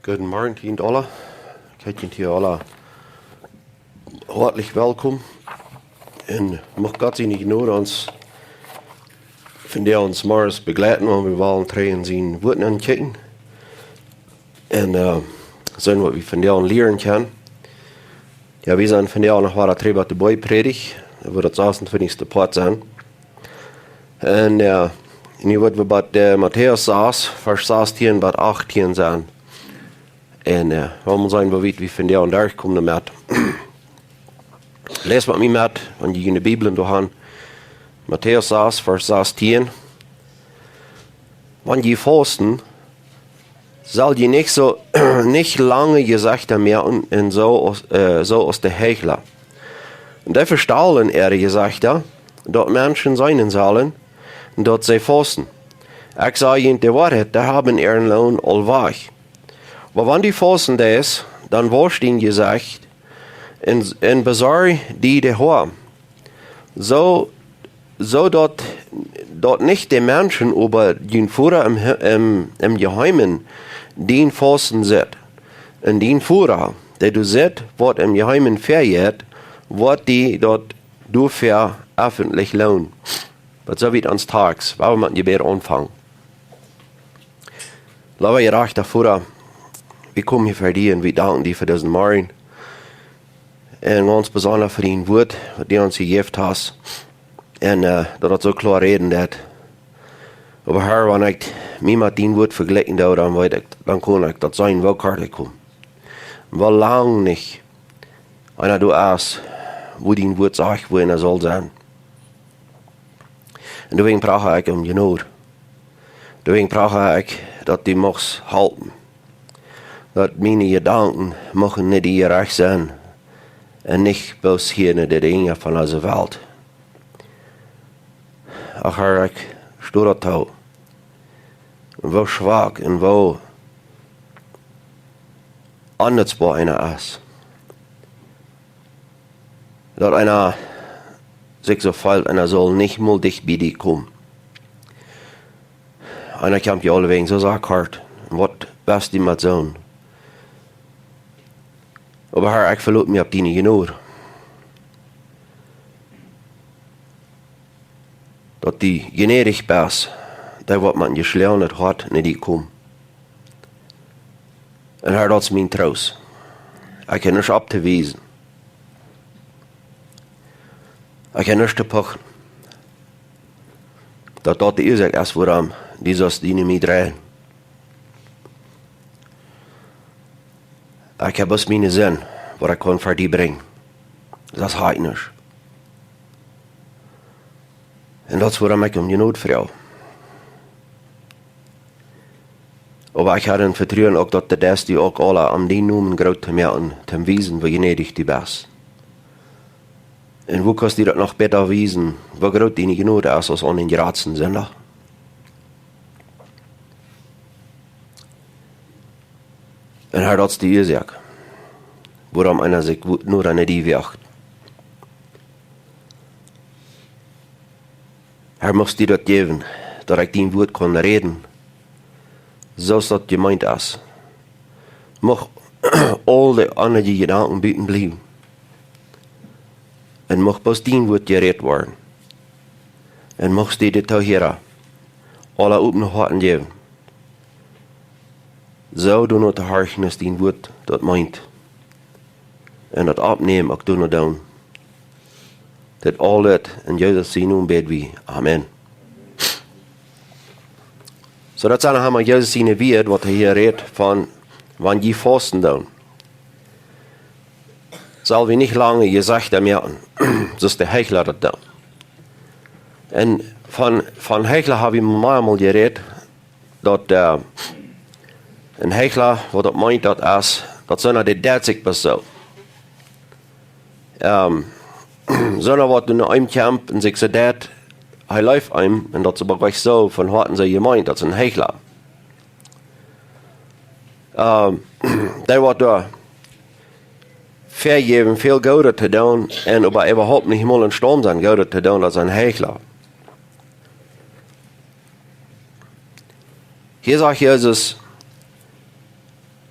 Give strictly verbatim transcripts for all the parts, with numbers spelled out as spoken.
Gooden Morjen, Tiet aula. Ekj heet junt hia aula hoatlich welkom. Un mucht Gott siene Jnod ons vondoag ons morjens bejleiden, wan wie wellen trigj en sien Wuat aunkjikjen. Un, äh, seenen waut wie vondoag lieren kjennen. Jo, wie sent vondoag noch wada trigj bie de Boajprädicht. Daut woat daut sasuntwintichste Poat sennen. Un, äh, nu woa wie bie, äh, Matäus sas, Varsch sastieen bat achtieen sennen. Un, äh, wie woaren seenen, woo wiet wie vondoag derchkomen doamet. Läst met mie met, wan jie june Bibel doa han. Matäus sas, Varsch sastieen. Wan jie fausten, sell jie nich soo, nich lange Jesechta moaken un soo aus, äh, soo aus de Heichla. Un dee vestalen äare Jesechta, daut Menschen seenen sellen, daut see fausten. Ekj saj junt de Woarheit, dee haben äaren Loon aul wajch. Oba wan du fausten deist, dan wausch dien Jesecht un, un besorj die de Hoa. Soo, soo daut, daut nich de Menschen, oba dien Voda em Hi-, em, em Jeheimen dien Fausten sitt. Un dien Voda, dee doa sitt, waut em Jeheimen väajeit, woat die daut doafäa effentlich loonen. Daut soo wiet ons Tekst, wua wie met een Jebäd aunfangen. Leewa jerajchta Voda, wie komen hia ver die un wie danken die fa disen Morjen. Un gaunz besonda fa dien Wuat, waut du ons jejäft hast. Un, äh, daut daut soo kloa räden deit. Oba Herr, wan ekj mie met dien Wuat vejlikjen doo, dan weet ekj, dan kaun ekj daut seenen, woo kort ekj kom. Woo lang nich eena doa es, wua dien Wuat sajcht, wua eena saul sennen. Un doawäajen proach ekj om Jnod. Doawäajen proach ekj, daut du muchst halpen. Daut miene Jedanken muchten no die jerajcht sennen. Un nich bloos hia no de Dinja von dise Welt. Ach Herr, ekj sto daut too. Un woo schwak un woo onnutzboa eena es. Daut eena sikj soo feelt, eena saul nich mol dicht bie die komen. Eena kjemt je aulewäajen soo sea kort. Un waut best du met soon? Oba Herr, ekj veloot mie opp diene Jnod. Daut du jnädich best, dee waut met een jeschloagenet Hoat no die komen. Un Herr, daut es mien Troost. Ekj hab nuscht opptowiesen. Ekj hab nuscht to puchen. Daut daut de Uasoak es, wuarom du sust die no mie dreien. Ekj hab bloos miene Sind, waut ekj kaun ver die brinjen. Daut es nuscht. Un daut es wuarom ekj om Jnod froag. Oba ekj hab een Vetruen uk, daut du deist die uk aula om dienen Nomen groot to moaken, to wiesen, woo jnädich du best. Un woo kaust du daut noch bäta wiesen, woo groot diene Jnod es, aus aun dän jratsten Sinda? Un Herr, daut es de Uasoak, wuarom eena sikj wu-, no no die wäacht. Herr, muchst du daut jäwen, daut ekj dien Wuat kaun räden, soo aus daut jemeent es. Mucht aul de aundre Jedanken buten bliewen. Un mucht bloos dien Wuat jerät woaren. Un muchst du de Toohiera aule opne Hoaten jäwen, soo doano to horchen, aus dien Wuat daut meent. Un daut oppnämen uk doano doonen. Dit aulet en Jesus sienen Nomen bäd wie. Amen. Soo, daut sent emol Jesus siene Wieed, waut hee hia rät von, wan jie fausten doonen, sell wie nich lange Jesechta moaken, soo aus de Heichla daut doonen. Un von, von Heichla hab wie mau emol jerät, daut, äh, een Heichla, waut daut meent, daut es, daut soona, dee deit sikj bloos soo. Ähm, soona, waut no eenem kjemt un sikj soo deit, hee leeft eenem, un daut es oba nich soo von Hoaten soo jemeent, daut es een Heichla. Ähm, dee woat doa väajäwen, väl Goodet to doonen, un oba äwahaupt nich mol em Staund sennen, Goodet to doonen, daut es een Heichla. Hia sajcht Jesus,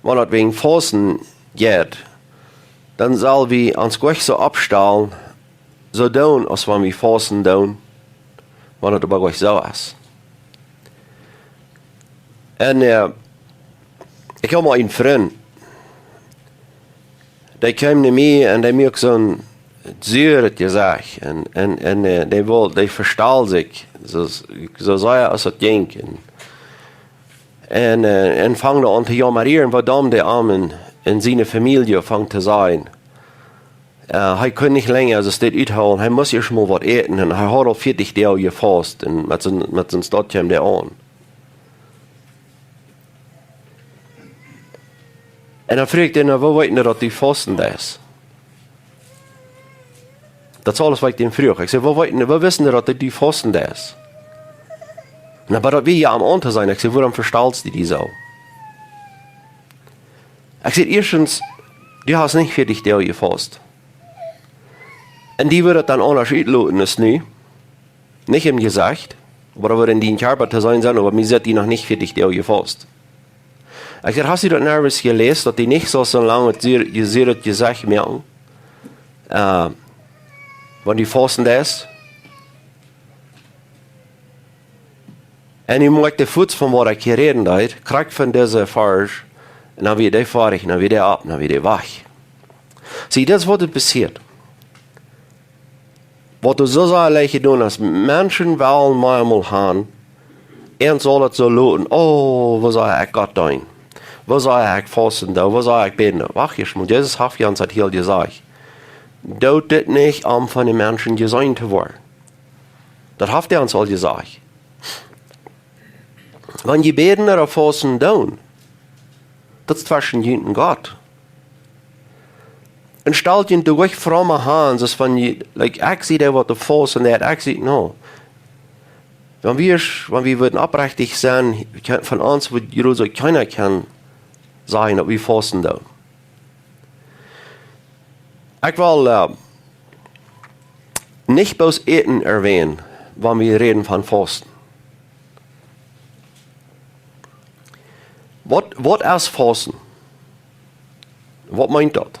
wan daut wäajen Fausten jeit, dan sell wie ons nich soo oppstalen, soo doonen aus wan wie Fausten doonen, wan daut oba nich soo es. Un äh, ekj hab mol een Frint, dee kjeem no mie un dee muak soon suret Jesecht un, un, un äh, dee wull, dee vestald sikj, soo, soo sea aus daut jinkj. Un, un, äh, un funk doa aun to jaumren, woo domm dee am un, un siene Famielje funk to sennen. Äh, hee kunn nich lenja aus dit uthoolen. Hee must ieescht mol waut äten. Un hee haud aul vieetich Doag jefaust un met sien, met sien Stoot kjeem dee aun. Un dan fruach ekj am: "Na, woo weetst du daut du fausten deist?" Daut es aules waut ekj am fruach. Ekj säd: "Woo weetst du, woo wist du daut du fausten deist?" "Na, oba daut wia jo aum aunseenen." Ekj säd: "Wuarom vestalst du die soo?" Ekj säd: "Ieeschtens, du hast nich vieetich Doag jefaust. Un dee wudden daut dan aundasch utloten aus nu. Nich em Jesecht, oba daut wudd en dien Kjarpa to seenen sennen, oba mie sent dee noch nich vieetich Doag jefaust." Ekj säd: "Hast du daut nirjens jeläst, daut dee nich soo, soo lang daut sie, sie daut Jesecht moaken, äh, wan du fausten deist?" Un nu muak ekj de Futs von waut ekj hia räden deed, krakjt von dise Varsch, un dan wia dee foadich, un dan wia dee opp, un dan wia dee wajch. See, daut es waut doa passieet. Waut doa soo sea leicht jedonen es, Menschen wellen mau mol han, un saul daut soo loten: "Oh, woo saul ekj Gott deenen? Woo saul ekj fausten doonen? Woo saul ekj bäden doonen?" Wacht ieescht mol, Jesus haft ons daut hia jesajcht. Doot dit nich om von de Menschen jeseenen to woaren. Daut haft hee ons aul jesajcht. Wan jie bäden ooda fausten doonen, daut es tweschen junt un Gott. Un stalt junt doa nich fromm aun, soo aus wan jie, like, ekj sie dee waut doa faust un dee, ekj sie, no. Wan wie, wan wie wudden oprechtich sennen, kjeena von ons wudd, jie soo, kjeena kaun sajen daut wie fausten doonen. Ekj well, äh, nich bloos Äten erwähnen, wan wie räden von fausten. Waut, waut es fausten? Waut meent daut?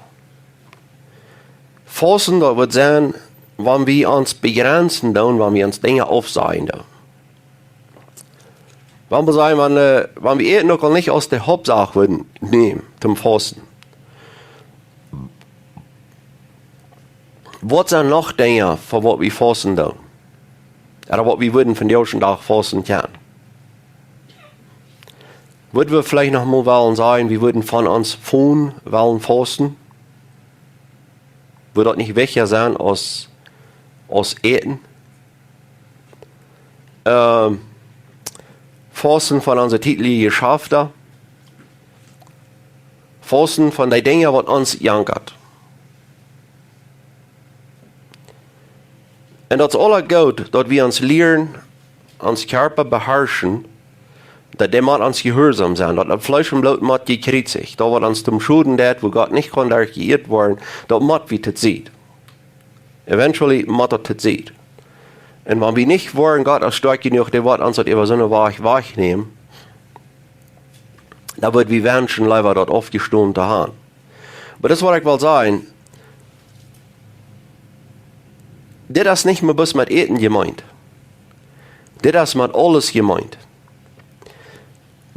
Fausten, daut wudd sennen, wan wie ons bejrenzen doonen, wan wie ons Dinja aufsajen doonen. Wan wie sajen, wan, äh, wan wie Äten uk aul nich aus de Hauptsach wudden nämen toom Fausten. Waut sent noch Dinja fa waut wie fausten doonen? Ooda waut wie wudden von dän ieeschten Dach fausten kjennen? Wudden wie veleicht noch mol wellen sajen, wie wudden von ons Phone wellen fausten? Wudd daut nich wichtja sennen aus, aus Äten? Ähm, fausten von onse tietlije Jeschafta. Fausten von dee Dinja waut ons jankat. Un daut es aula goot, daut wie ons lieren, ons Kjarpa beharschen, daut dee mott ons jehuarsom sennen, daut daut Fleesch un Bloot mott jekjriezicht. Daut waut ons toom Schoden deit, wua Gott nich kaun derch jeieet woaren, daut mott wie to Sied. Eventually mott daut to Sied. Un wan wie nich woaren, Gott es stoakj jenuach, dee woat ons daut äwa soone Wajch wajchnämen, dan wudd wie wenschen, leewa daut aufjestonen to haben. Oba daut es waut ekj well sajen. Dit es nich mea bloos met Äten jemeent. Dit es met aules jemeent.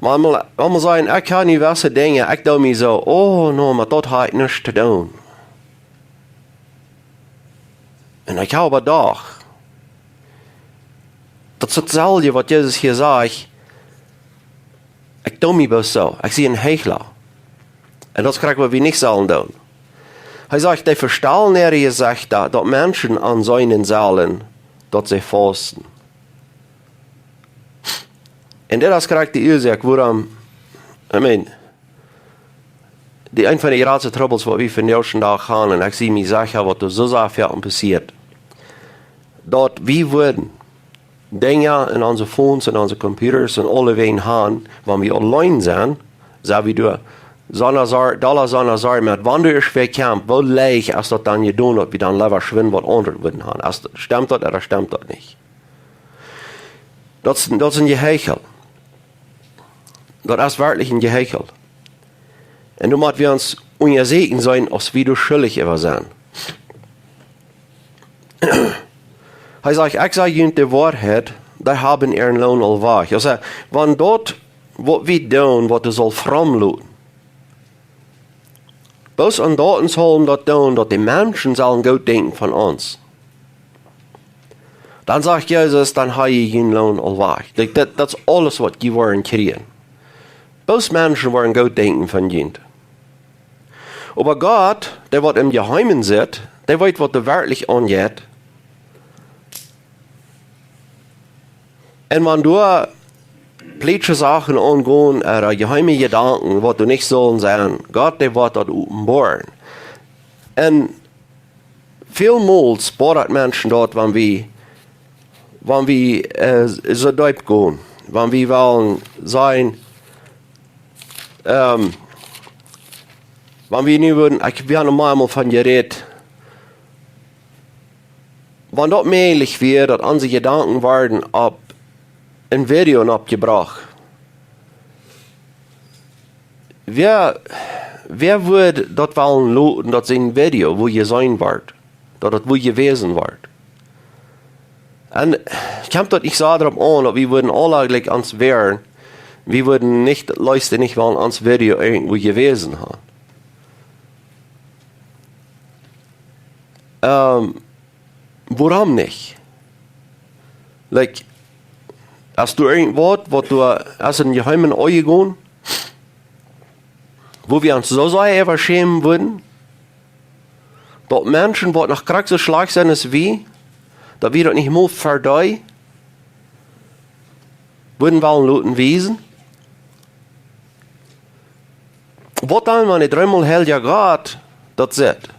Wan wie, wan wie sajen, ekj kaun nich jewesse Dinja, ekj doo mie soo, oh no, met daut hab ekj nuscht to doonen. Un ekj hab oba doch. Daut es dautselwje waut Jesus hia sajcht. Ekj doo mie bloos soo. Ekj sie een Heichla. Un daut es krakjt waut wie nich sellen doonen. Hee sajcht, dee vestalen äare Jesechta, daut Menschen aunseenen sellen, daut see fausten. Un daut es krakjt de Uasoak, wuarom, I mean, dee, een von de jratste Trubbels waut wie vondoag dän Dach haben, un ekj sie mie secha waut doa soo sea väl passieet, daut wie wudden Dinja en onse Phones, en onse Computers un aulewäajen haben, wan wie auleen sent, sent wie doa, sonda Sorj, dolla sonda Sorj met, wan doa irjentwäa kjemt, woo leicht es daut dan jedonen, daut wie dan leewa schwind waut aundret wudden haben. Es, stemt daut ooda stemt daut nich? Daut es, daut es een Jeheichel. Daut es werkjlich een Jeheichel. Un doa motten wie ons unjasieekjen sennen, aus wie doa schuldich äwa sent. Hee sajcht: "Ekj saj junt de Woarheit, dee haben äaren Loon aul wajch." Aulsoo, wan daut, waut wie doonen, waut doa saul framloten, bloos aun daut ons hoolen daut doonen, daut de Menschen sellen goot denkjen von ons, dan sajcht Jesus, dan ha jie jun Loon aul wajch. Daut, daut, daut es aules, waut jie woaren kjrieen. Bloos Menschen woaren goot denkjen von junt. Oba Gott, dee waut em Jeheimen sitt, dee weet, waut doa werkjlich aunjeit. Un wan doa plietsche Sachen aungonen, ooda jeheime Jedanken, waut doa nich sellen sennen, Gott, dee woat daut openboaren. Un välmols spodat Menschen daut, wan wie, wan wie, äh, soo deep gonen, wan wie wellen sennen, ähm, wan wie nu wudden, ekj, wie haben mol eemol von jerät, wan daut mäajlich wia, daut onse Jedanken worden opp een Video oppjebrocht. Wäa, wäa wudd daut wellen loten, daut sien Video wua jeseenen woat, daut daut wua jewast woat? Un kjemt daut nich soo doaropp aun, daut wie wudden aule jlikj ons wäaren, wie wudden nich, daut leefste nich wellen ons Video irjentwua jewast haben? Ähm, wuarom nich? Like, hast du irjentwaut, waut du hast em Jeheimen aunjegonen, wua wie ons soo sea äwa schämen wudden, daut Menschen, waut noch krakjt soo schlajcht sent aus wie, daut wie daut nich mol ver dee wudden wellen loten wiesen? Waut dan, wan de dreemol heilja Gott daut sitt?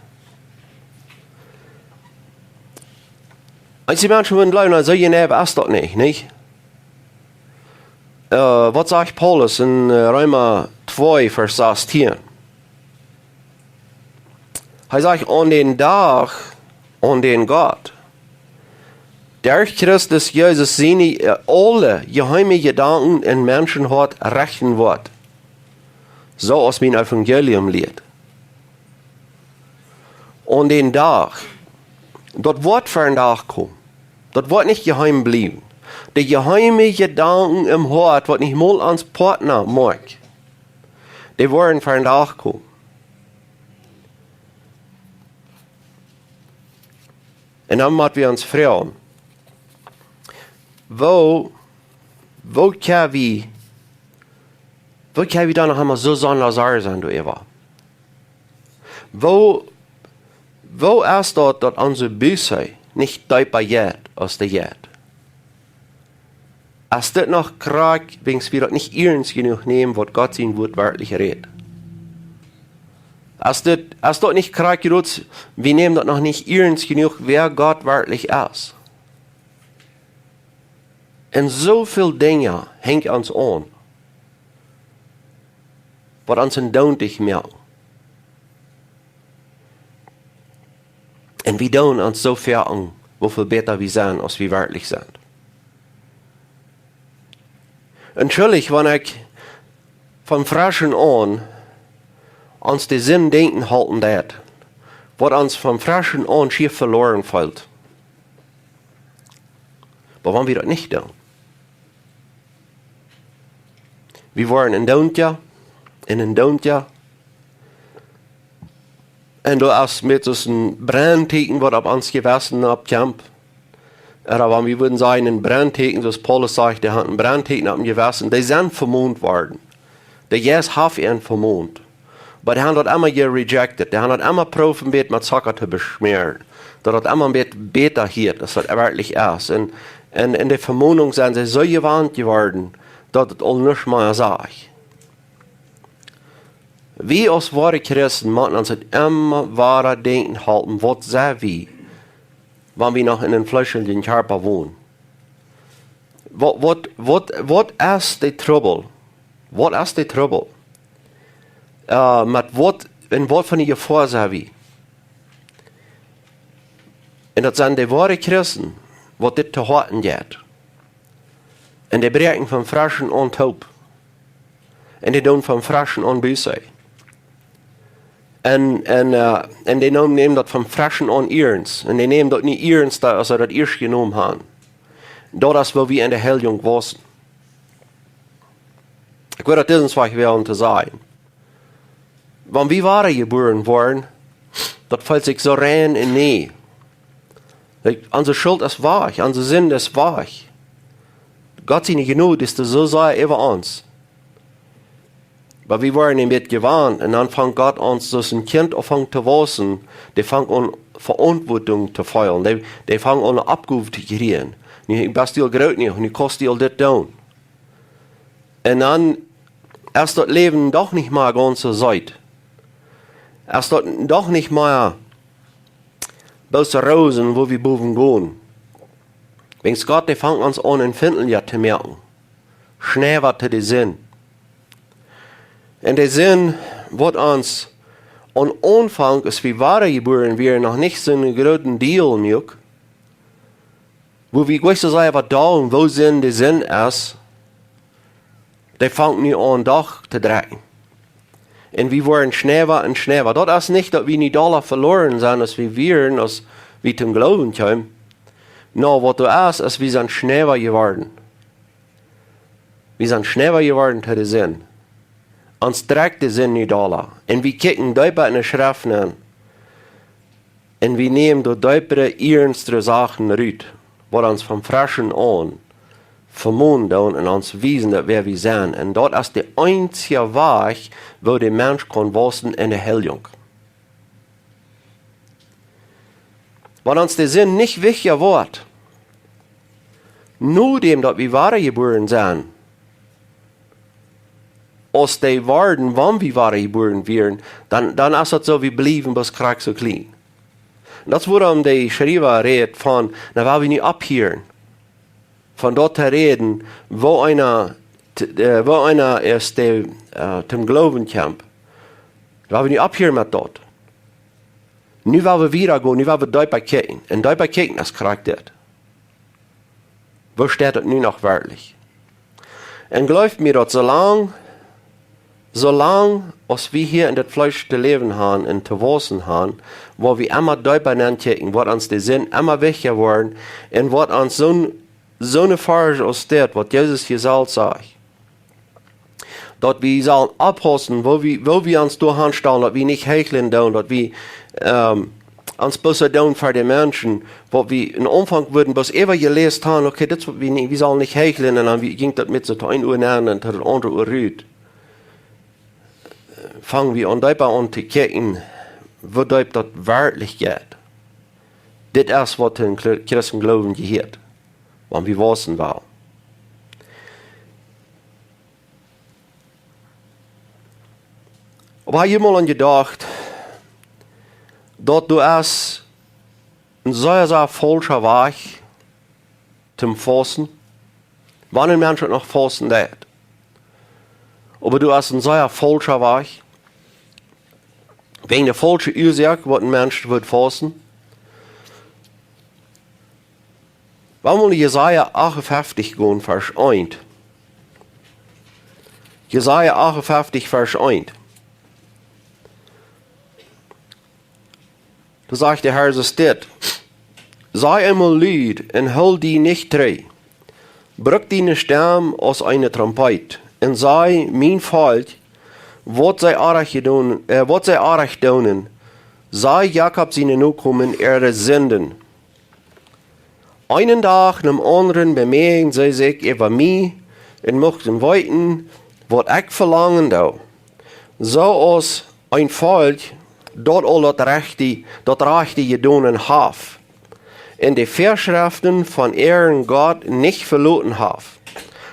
Eenje Menschen wudden jleewen, na, soo jeneiw es daut nich, nich? Äh, waut sajcht Paulus en, äh, Reema twee, Varsch sastieen? Hee sajcht: "Aun dän Dach, aun dän Gott derch Christus Jesus siene, äh, aule jeheime Jedanken em Menschenhoat rechten woat, soo aus mien Evangelium lieet." Aun dän Dach, daut woat ver dän Dach komen. Daut woat nich jeheim bliewen. De jeheime Jedanken em Hoat, waut nich mol ons Partner moakt, dee woaren ver dän Dach komen. Un dan motten wie ons froagen: Woo, woo kjenn wie, woo kjenn wie dan noch emol soo sonda sorj sennen doaräwa? Woo, woo es daut, daut onse Buße nich deepa jeit aus dee jeit? Es dit noch krakjt, wiels wie daut nich iernst jenuach nämen, waut Gott sien Wuat werkjlich rät? Es dit, es daut nich krakjt, Ruts, wie nämen daut noch nich iernst jenuach, wäa Gott werkjlich es? Un soo väl Dinja henjen ons aun, waut ons endoont moaken. Un wie doonen ons soo väl aun, woo väl bäta wie sent, aus wie werkjlich sent. Un schuldig, wan ekj von Freschen aun ons de Sind denkjen halpen deit, woat ons von Freschen aun schier veloaren fält. Oba wan wie daut nich doonen, wie woaren endoontja un endoontja. Un daut es met soo een Brennteakjen, waut opp ons Jewessen oppkjemt. Ooda wan wie wudden sajen, een Brennteakjen, soo aus Paulus sajcht, dee haud een Brennteakjen opp äa Jewessen. Dee sent vemont worden. De Jeist haft an vemont. Oba dee haben daut emma jerejected. Dee haben daut emma prooft, een bät met Zocka to beschmäaren, daut daut emma een bät bäta hieet, aus daut werkjlich es. Un, un, un de Vemonunk sent see soo jewant jeworden, daut et aul nuscht mea sajcht. Wie aus woare Christen motten ons daut emma wada denkjen halpen, waut sent wie, wan wie noch en een fleeschlichen Kjarpa wonen? Waut, waut, waut, waut es de Trubbel? Waut es de Trubbel? Äh, met waut, en waut fa eene Jefoa sent wie? Un daut sent de woare Christen, waut dit to Hoaten jeit. Un dee bräakjen von Freschen aun toop. Un dee doonen von Freschen aun Buße. Un, un, äh, un dee neemen, neemen daut vom freschen aun iernst. Un dee neemen daut nich iernst, aus see daut ieescht jenomen haben. Daut es, woo wie enne Heiljunk wausen. Ekj wull daut dit eenst wajch wellen to sajen. Wan wie wadajebuaren woaren, daut feelt sikj soo rein un nie. Like, onse Schult es wajch, onse Sind es wajch. Gott siene Jnod es doa soo sea äwa ons. Oba wie woaren een bät jewant un dan fangt Gott aun, soo aus een Kjint aunfangt to wausen, dee fangt aun Veauntwuatunk to feelen. Dee, dee fangt aun ne Oppgow to kjrieen. Nu, du best aul groot jenuach, nu kaust du aul dit doonen. Un dan es daut Läwen doch nich mea gaunz soo seet. Es daut doch nich mea bloos Roosen, woo wie bowen gonen. Wiels Gott, dee fangt ons aun, empfintlicha to moaken. Schnäwa to de Sind. Un de Sind woat ons aum Aunfank, aus wie wadajebuaren wieren, noch nich soon grooten Deal muak, woo wie jlikj soo sea waut doonen, woo Sind de Sind es, dee fangt nu aun doch to drekjen. Un wie woaren schnäwa un schnäwa. Daut es nich, daut wie nu dolla veloaren sent, aus wie wieren, aus wie toom Gloowen kjeemen. Nä, waut doa es, es, wie sent schnäwa jeworden. Wie sent schnäwa jeworden to de Sind. Ons drekjt de Sind nu dolla. Un wie kjikjen deepa enne Schreft nenn. Un wie nämen doa deepre, ieernste Sachen rut, waut ons vom freschen aun vemonen doonen un ons wiesen, daut wäa wie sent. Un daut es de eensje Wajch, woo de Mensch kaun wausen enne Heiljunk. Wan ons de Sind nich wichtja woat, nodäm daut wie wadajebuaren sent, aus dee wieren, wan wie wadajebuaren wieren, dan, dan es daut soo, wie bliewen bloos krakjt soo kjlien. Daut es wuarom de Schriewa rät von, nu, wan wie nu opphieren, von daut to räden, woo eena, t-, äh, woo eena es, dee, äh, toom Gloowen kjemt. Wan wie nu opphieren met daut. Nu wan wie wieda gonen, nu wan wie deepa kjikjen. Un deepa kjikjen es krakjt dit. Woo steit daut nu noch werkjlich? Un jleeft mie daut, soo lang, soo lang aus wie hia en daut Fleesch to läwen haben un to wausen haben, woa wie emma deepa nenkjikjen, woat ons de Sind emma wichtja woaren un woat ons soon, soone Varsch aus dit, waut Jesus hia selfst sajcht. Daut wie sellen oppaussen, woo wie, woo wie ons doa aunstalen, daut wie nich heichlen doonen, daut wie, ähm, ons bloos doonen fa de Menschen, waut wie em Aunfank wudden bloos äwa jeläst haben, okay, dit es waut wie nich, wie sellen nich heichlen, un dan wie, jinkj daut met soo een Uhr nenn un daut aundre Uhr rut. Fang wie aun, deepa aun to kjikjen, woo deep daut werkjlich jeit. Dit es waut een Chri-, Christengloowen jehieet, wan wie wausen wellen. Oba hab jie mol aun jedocht, daut doa es een sea, sea faulscha Wajch toom fausten? Wan een Mensch uk noch fausten deit. Oba doa es een sea faulscha Wajch. Wäajen de faulsche Uasoak, waut een Mensch wudd fausten. Wan wie no Jesaja achtunfeftich gonen, Varsch eent. Jesaja achtunfeftich, Varsch eent. Doa sajcht de Herr soo dit: Sei emol lud un hool die nich trigj. Bruck diene Stemm aus eene Trompet un saj: Mien Volkj, waut see oajch jedonen, äh, waut see oajch doonen, saj Jakob siene Nokomen äare Sinden. Eenen Dach nom aundren bemoaken see sikj äwa mie un muchten weeten, waut ekj velangen doo. Soo aus een Volkj, daut aul daut Rajchte, daut Rajchte jedonen haft, un de Väaschreften von äaren Gott nich veloten haft.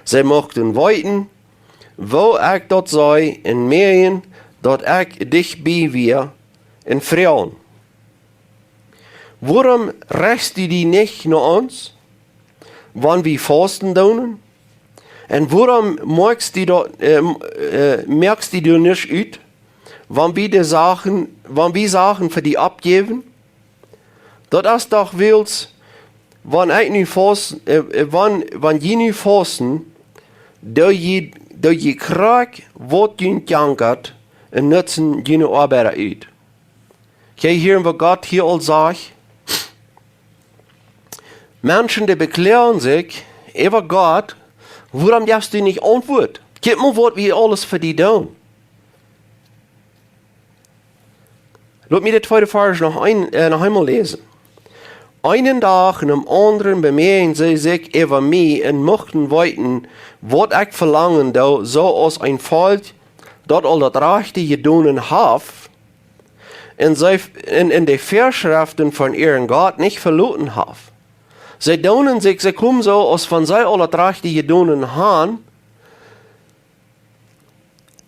See muchten weeten, woo ekj daut see, un moakjen, daut ekj dicht bie wia, un froagen: Wuarom rechst du die nich no ons, wan wie fausten doonen? Un wuarom moakst du daut, äh, äh, moakst du die nich ut, wan wie de Sachen, wan wie Sachen fa die aufjäwen? Daut es doch wiels, wan ekj nu faust, äh, äh, wan, wan jie nu fausten, doo jie, doo jie krakjt waut junt jankat un nutzen june Oabeida ut. Kjikj hia, waut Gott hia aul sajcht. Menschen, dee bekloagen sikj äwa Gott, wuarom jefst du nich Auntwuat? Kjikj mol, waut wie aules fa die doonen. Lot mie de tweede Varsch noch een, äh, noch eemol läsen. Eenen Dach un aum aundren bemieejen see sikj äwa mie un muchten weeten, waut ekj velangen doo, soo aus een Volkj, daut aul daut Rajchte jedonen haft, un see, un, un de Väaschreften von äaren Gott nich veloten haft. See doonen sikj, see komen soo, aus wan see aul daut Rajchte jedonen han,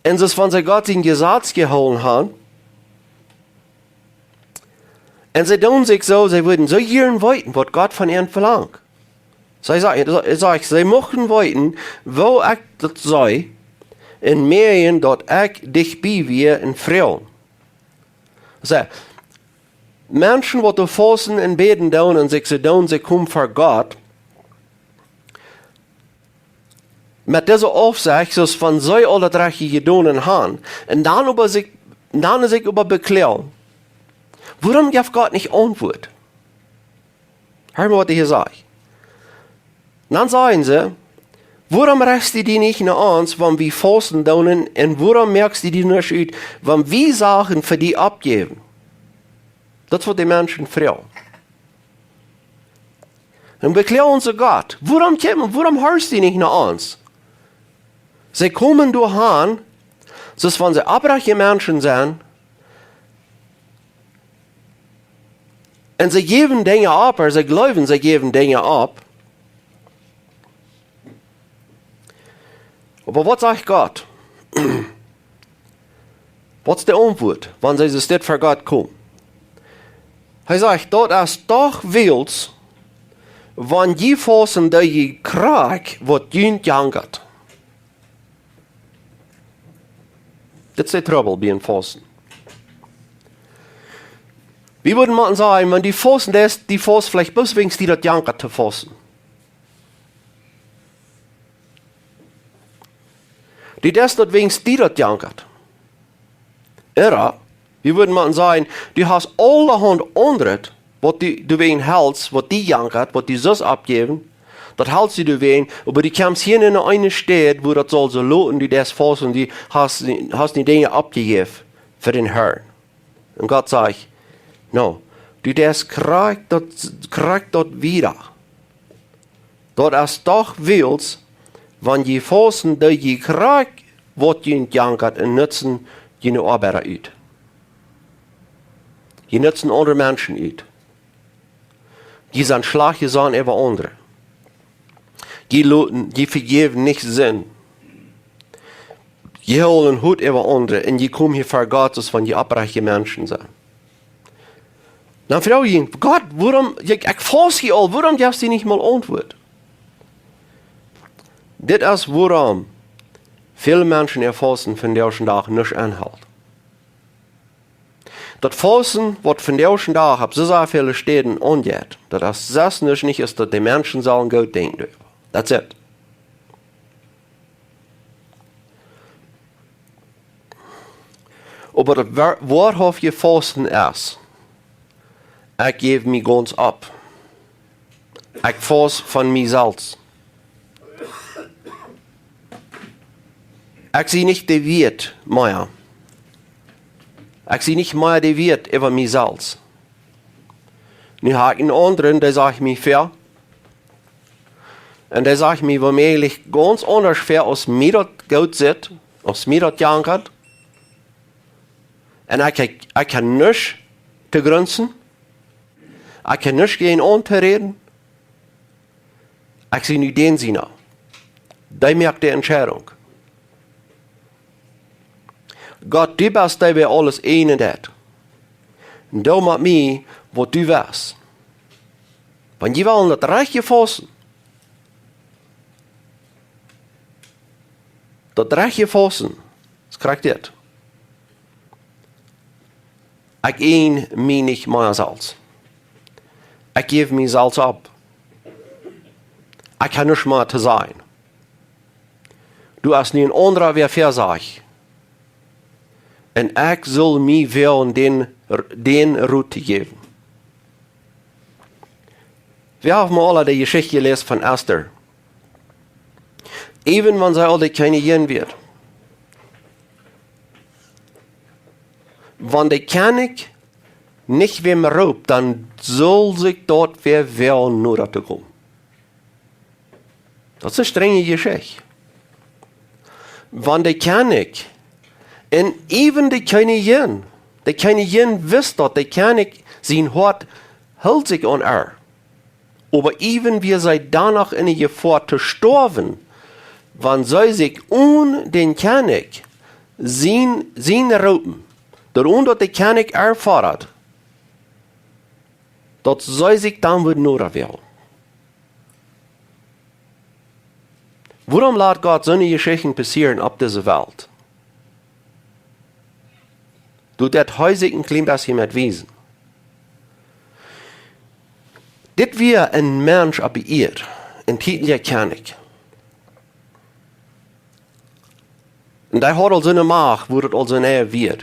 un soo aus wan see Gott sien Jesaz jehoolen han. Un see doonen sikj soo, see wudden soo jieren weeten, waut Gott von an velangt. See sa-, sa-, sajcht, see muchten weeten, woo ekj daut see, un mieejen, daut ekj dicht bie wia un froagen. See, Menschen, waut doa fausten un bäden doonen un sikj soo doonen, see komen ver Gott, met dise Aufsecht, soo aus wan see aul daut Rajchte jedonen han, un dan äwa sikj, dan sikj äwa bekloagen. Wuarom jeft Gott nich Auntwuat? Hia mol, waut hee hia sajcht. Dan sajen see: "Wuarom rechst du die nich no ons, wan wie fausten doonen, un wuarom moakst du die nich ut, wan wie Sachen fa die aufjäwen?" Daut es, waut de Menschen froagen. Un bekloagen see Gott: "Wuarom kjemt, wuarom horchst du nich no ons?" See komen doa han, soo aus wan see oprajchte Menschen sent, un see jäwen Dinja auf, ooda see jleewen, see jäwen Dinja auf. Oba waut sajcht Gott? Waut es de Auntwuat, wan see soo ver Gott komen? Hee sajcht: "Daut es doch wiels, wan jie fausten, doo jie krakjt, waut junt jankat." Dit es de Trubbel bie een Fausten. Wie wudden mau sajen, wan du fausten deist, du faust veleicht bloos wäajens die daut jankat to fausten. Du deist daut wäajens die daut jankat. Ooda, wie wudden mau sajen, du hast aulahaunt aundret, waut du, du wäajen helst, waut die jankat, waut du sust aufjäwen, daut helst du wäajen, oba du kjemst hia en eene Städ, wua daut saul soo loten, du deist fausten, du hast, hast die Dinja aufjejäft fa dän Herrn. Un Gott sajcht: "No, du deist krakjt daut, krakjt daut wieda. Daut es doch wiels, wan jie fausten, doo jie krakjt, waut junt jankat, un nutzen june Oabeida ut. Jie nutzen aundre Menschen ut. Jie sent schlajcht jesonnen äwa aundre. Jie loten, jie vejäwen nich Sind. Jie hoolen Hut äwa aundre, un jie komen hia ver Gott, soo aus wan jie oprajchte Menschen sent." Dan froag jie: "Gott, wuarom, ekj, ekj faust hia aul, wuarom jefst du nich mol Auntwuat?" Dit es, wuarom väle Menschen äa Fausten vondoag dän Dach nich aunhoolen. Daut Fausten, waut vondoag dän Dach opp soo väle Städen aunjeit, daut es sest nich, nich es daut de Menschen sellen goot denkjen. That's it. Oba daut woa-, woarhauftje Fausten es: "Ekj jäw mie gaunz opp. Ekj faust von mie selfst. Ekj sie nich de Wieet mea. Ekj sie nich mea de Wieet äwa mie selfst." Nu hab ekj eenen aundren, dee sajcht mie väl. Un dee sajcht mie woomäajlich gaunz aundasch väl, aus mie daut goot sitt, aus mie daut jankat. Un ekj, ekj, ekj kaun nuscht to grunzen. Ekj kaun nuscht jäajen aun to räden. Ekj sie nu dän siena. Dee moakt de Entscheidunk. Gott, du best dee, wäa aules eenen deit. Un doo met mie, waut du west. Wan jie wellen daut rajchte Fausten, daut rajchte Fausten, es krakjt dit. Ekj een mie nich mea selfst. Ekj jäw mie selfst opp. Ekj hab nuscht mea to sajen. Doa es nu een aundra, wäa väa sajcht. Un ekj saul mie woaren dän r- dän Rot to jäwen. Wie haben aule de Jeschicht jeläst von Ester. Äwen wan see aul de Kjennijin wia. Wan de Kjennich nich wäm roopt, dan sull sikj daut wäa woagen noda to komen. Daut es eene strenje Jeschicht. Wan de Kjennich, un äwen de Kjennijin, de Kjennijin wist daut, de Kjennich sien Hoat hilt sikj aun äa. Oba äwen wia see dan noch enne Jefoa to stoawen, wan see sikj onen dän Kjennich sien, sien roopen, doaromm daut de Kjennich erfoat, daut see sikj dan wudd noda woagen. Wuarom lat Gott soone Jeschichten passieren opp dise Welt? Doa deit hee sikj een kjlien bät met wiesen. Dit wia een Mensch opp de Ieed, een tietlicha Kjennich. Un dee haud aul soone Macht, wua daut aul soo näa wia.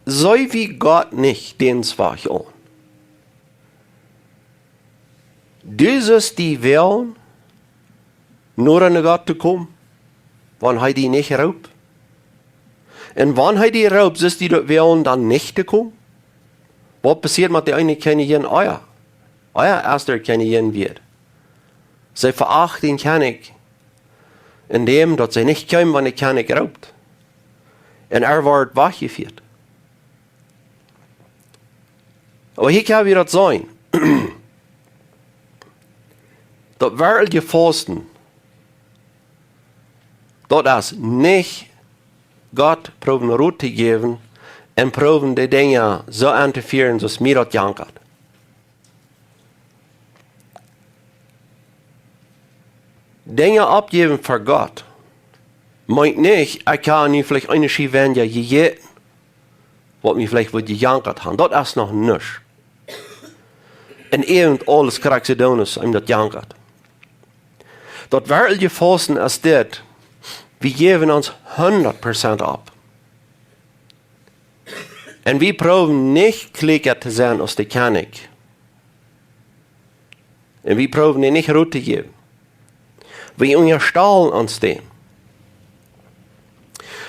Soo wia Gott nich dän Wajch aun. Du sust die wäajen noda no Gott to komen, wan hee die nich roopt. Un wan hee die roopt, sust du daut wäajen dan nich to komen? Waut passieet met de eene Kjennijin? Ea, ea Ester Kjennijin wia. See veacht dän Kjennich, endäm daut see nich kjeem, wan de Kjennich roopt. Un äa wort wajchjefieet. Oba hia kjenn wie daut seenen. Daut werkjliche Fausten, daut es nich Gott proowen Rot to jäwen un proowen de Dinja soo auntofieren, soo aus mie daut jankat. Dinja aufjäwen fa Gott meent nich, ekj hab nu veleicht eene Schiew weinja jejäten, waut mie veleicht wudd jejankat haben. Daut es noch nuscht. Un äwent aules krakjt soo doonen, aus eenem daut jankat. Daut werkjliche Fausten es dit: Wie jäwen ons hundat Prozent auf. Un wie proowen nich kjlieekja to sennen aus de Kjennich. Un wie proowen dän nich Rot to jäwen. Wie unjastalen ons dän.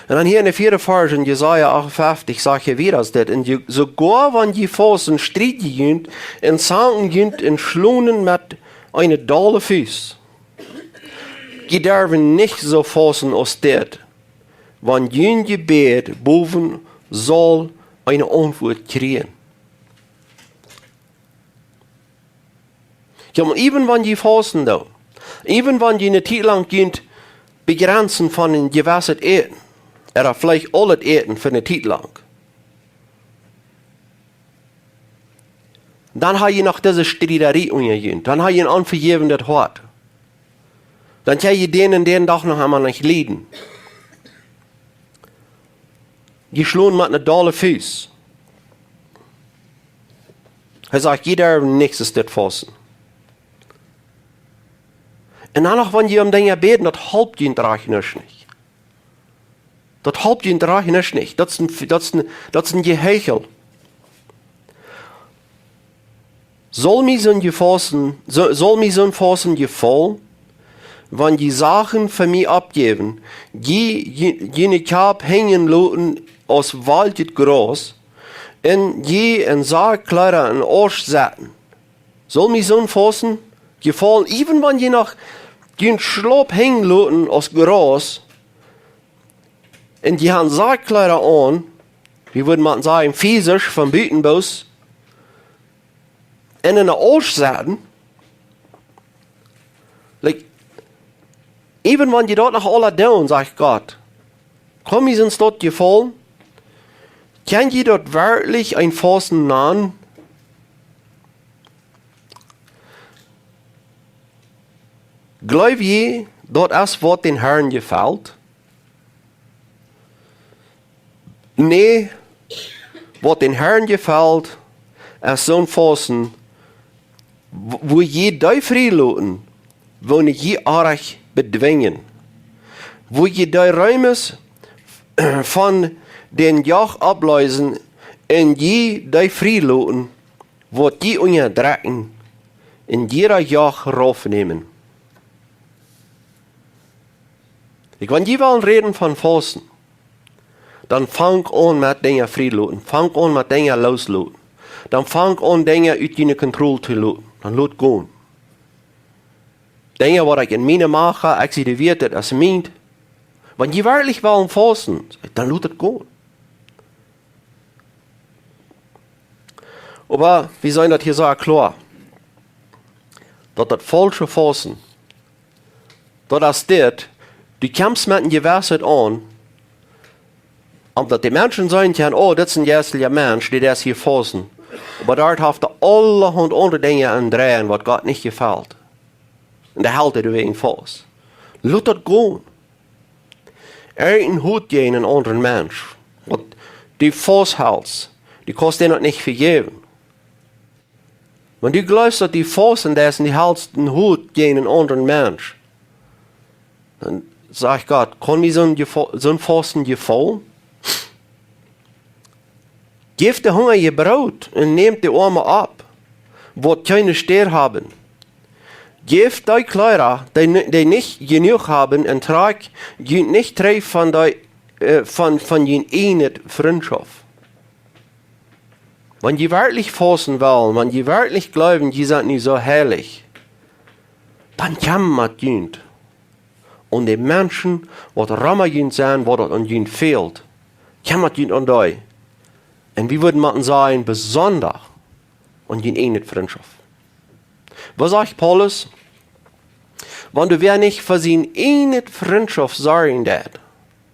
Un dan hia enne vieede Varsch en Jesaja achtunfeftich sajcht hee wieda dit: Un je, soogoa wan jie fausten, strieden jie junt un zanken junt un schlonen met eene dolle Fust. Jie derwen nich soo fausten aus dit, wan jun Jebäd bowen saul eene Auntwuat kjrieen. Jo, oba äwent wan jie fausten doonen, äwent wan jie eene Tiet lang junt bejrenzen von een jewesset Äten, ooda veleicht aulet Äten fa eene Tiet lang, dan hab jie noch dise Striedarie unja junt. Dan hab jie een onvejäwendet Hoat. Dan kjenn jie dän un dän Dach noch emol nich lieden. Jie schlonen met eene dolle Fust. Hee sajcht, jie derwen nich soo dit fausten. Un dan noch, wan jie om Dinja bäden, daut halpt junt rajcht nuscht nich. Daut halpt junt rajcht nuscht nich. Daut es een, daut es een, daut es een Jehechel. Saul mie soon Jefausten, sa-, saul mie soon Fausten jefaulen, wan jie Sachen fa mie aufjäwen, jie, jie, june Kjap henjen loten aus welkjet Graus, un jie en Sackkjleeda em Asch setten? Saul mie soon Fausten jefaulen, äwent wan jie noch jun Schlaup henjen loten aus Graus, un jie haben Sackkjleeda aun, wie wudden mau sajen, physisch, von buten bloos, un en dän Asch setten? Like, äwent wan jie daut noch aules doonen, sajcht Gott, kaun mie soont daut jefaulen? Kjenn jie daut werkjlich een Fausten nanen? Jleew jie, daut es waut dän Herrn jefelt? Nä, waut dän Herrn jefelt, es soon Fausten, w-, wua jie dee frie loten, woone jie oajch bedwinjen, wua jie dee Reemes von dän Joch oppleesen un jie dee frie loten, waut jie unjadrekjen, un jie daut Joch raufnämen. Ekj, wan jie wellen räden von fausten, dan fang aun met Dinja frie loten. Fang aun met Dinja loos loten. Dan fang aun Dinja ut june Kontroll to loten. Dan lot gonen. Dinja waut ekj en miene Macht ha, ekj sie de Wieet, daut es mient. Wan jie werkjlich wellen fausten, dan lot et gonen. Oba wie seenen daut hia soo kloa, daut daut faulsche Fausten, daut es dit, du kjemst met eene Jewissheit aun, om daut de Menschen seenen kjennen: "Oh, dit es een jeistelja Mensch, dee es hia fausten." Oba doa haft hee aulahaunt aundre Dinja aun dreien, waut Gott nich jefelt. Un doa helt hee doawäajen faust. Lot daut gonen. Irjent een Hot jäajen eenen aundren Mensch, waut du faust helst, du kaust dän daut nich vejäwen. Wan du jleefst, daut du fausten deist un du helst een Hot jäajen eenen aundren Mensch, dan sajcht Gott: "Kaun mie soon Jefo-, soon Fausten jefaulen?" Jäft de Hungrije Broot un nämt de Oame opp, waut kjeene Städ haben. Jäft dee Kjleeda, dee ni-, dee nich jenuach haben, un trakjt junt nich trigj von dee, äh, von, von jun ieejne Frintschoft. Wan jie werkjlich fausten wellen, wan jie werkjlich jleewen, jie sent nu soo heilich, dan kjemmat junt om de Menschen, waut rom junt sent, waut daut aun junt fält, kjemmat junt om dee. Un wie wudden motten sajen, besonda om june ieejne Frintschoft. Waut sajcht Paulus? Wan wäa nich fa siene ieejne Frintschoft sorjen deit,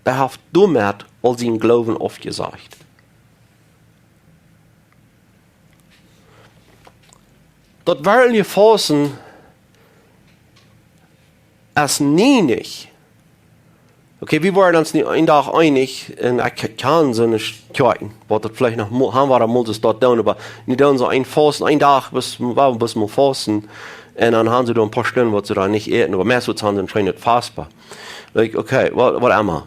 dee haft doamet aul sienen Gloowen aufjesajcht. Daut werkjliche Fausten es nie nich. Okay, wie wieren ons nu eenen Dach eenich, un ekj kjan soone Kjoakjen, waut daut veleicht noch mo-, haben wie mol daut doa doonen, oba nu doonen see een Fausten, een Dach, bloos, wua bloos mol fausten, un dan haben see doa een poa Stunden, waut see doa nich äten, oba meist haben see een scheenet Fastmahl. Like, okay, whatever.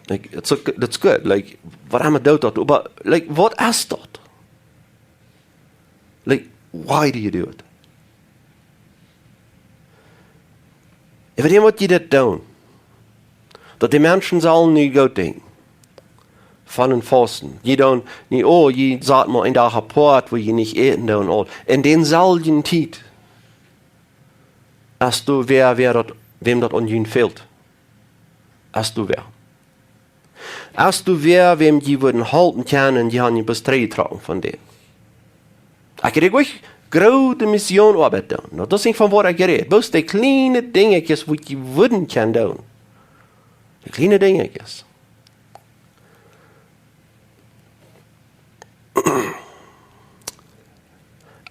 Like, it's okay, that's good. Like, whatever deit daut, oba, like, waut es daut? Like, why do you do it? Ekj weet nich, waut jie dit doonen, daut de Menschen sellen nu goot denkjen von een Fausten. Jie doonen nu: "Oh, jie saten mol een Dach apoat, wua jie nich äten doonen, aul." En dän selwjen Tiet, es doa wäa, wäa daut, wäm daut aun junt fält. Es doa wäa. Es doa wäa, wäm jie wudden halpen kjennen, jie haben jie bloos trigjjetrocken von dän. Ekj räd nich von groote Missionsoabeit doonen. Daut es nich von waut ekj räd. Bloos de kjliene Dinjakjes, waut jie wudden kjennen doonen. De kjliene Dinjakjes.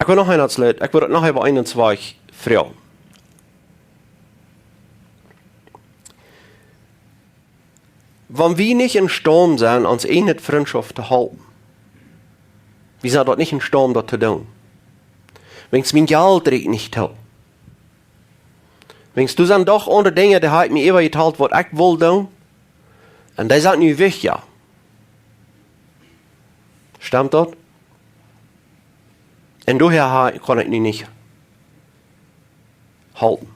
Ekj well noch een Lied, ekj well noch eemol een, twee froagen. Wan wie nich em Staut sent, ons ieejne Frintschoft to halpen, wie sent daut nich em Staut daut to doonen? Wan mien Jelt rieekjt nich too. Wan doa sent doch aundre Dinja, dee haft mie äwajetalt, waut ekj well doonen. Un dee sent nu wajch, jo. Stemt daut? Un doahäa ha-, kaun ekj nu nich halpen.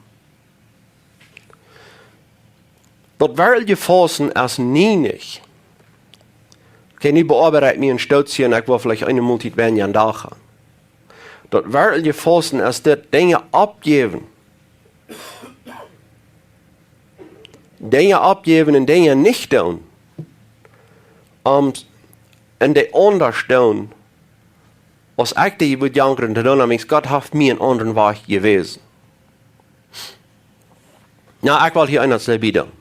Daut werkjliche Fausten es nie nich. Okay, nu beoabeit ekj mie een Stootje un ekj well veleicht eene Moltiet weinja aum Dach haben. Daut werkjliche Fausten es dit: Dinja oppjäwen. Dinja oppjäwen un Dinja nich doonen. Om en de aundasch doonen, aus ekj dee wudd jankren to doonen, dan meent Gott haft mie een aundren Wajch jewäsen. Nu, ekj well hia eent sajen.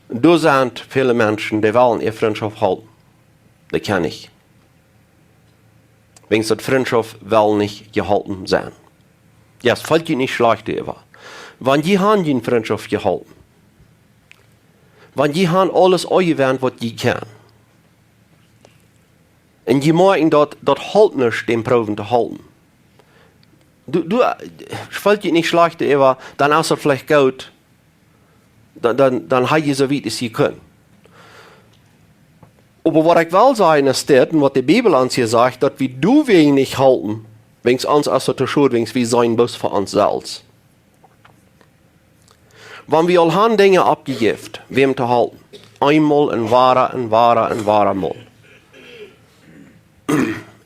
Doa sent väle Menschen, dee wellen äare Frintschoft halpen. Dee kjennen nich. Wäajen daut Frintschoft well nich jehalpen sennen. Jo, et felt junt nich schlajcht äwa. Wan jie han june Frintschoft jehalpen. Wan jie han aules aunjewendt, waut jie kjennen. Un jie moakjen daut, daut halpt nuscht, dän proowen to halpen. Du, du, äh, felt junt nich schlajcht äwa, dan es et veleicht goot, dan, dan, dan ha jie soo wiet aus jie kjennen. Oba waut ekj well sajen es dit, un waut de Bibel ons hia sajcht, daut wie doawäajen nich halpen, wäajens ons es daut too schwierig, wäajens wie sent bloos fa ons selfst. Wan wie aul han Dinja aufjejäft, wäm to halpen, eemol un wada un wada un wada mol.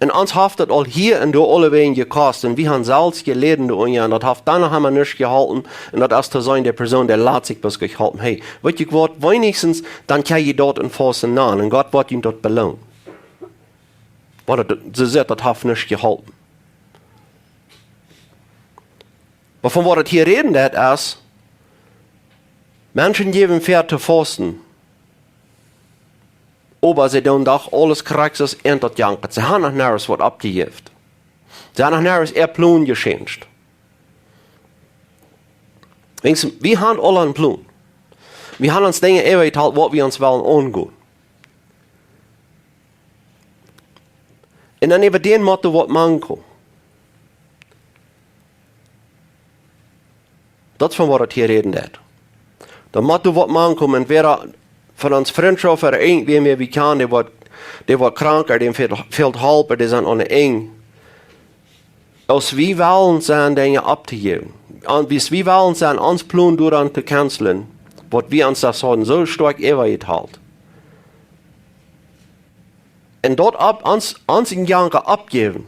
Un ons haft daut aul hia un doa aulawäajen jekost, un wie han selfst jeläden doa unja, un daut haft dan noch emma nuscht jeholpen, un daut es to sennen, de Persoon, dee lat sikj bloos jeholpen. Hey, weet jie waut, weens dan kjenn jie daut en Fausten nanen, un Gott woat junt daut beloonen. Oba daut, see sajcht, daut haft nuscht jeholpen. Oba von waut et hia räden deit es, Menschen jäwen väa to fausten, oba see doonen doch aules krakjt soo aus daut jankat. See han noch nuscht waut aufjejäft. See han noch nuscht äa Plon jechanget. Weens, wie han aule een Plon. Wie han ons Dinja äwajetalt, waut wie ons wellen aungonen. Un dan äwa dän mott waut mankomen. Daut es von waut et hia räden deit. Dan mott waut mankomen, entwäda von ons Frintschoft ooda irjentwäa, wäa wie kjanen, dee woat, dee woat krank, ooda däm fält, fält Help, ooda dee sent aun de Enj. Aus wie wellen sennen Dinja auftojäwen, un aus wie wellen sennen ons Plon doaraun to cancelen, waut wie ons daut hauden soo stoakj äwajetalt. Un daut opp ons, ons en Janka aufjäwen.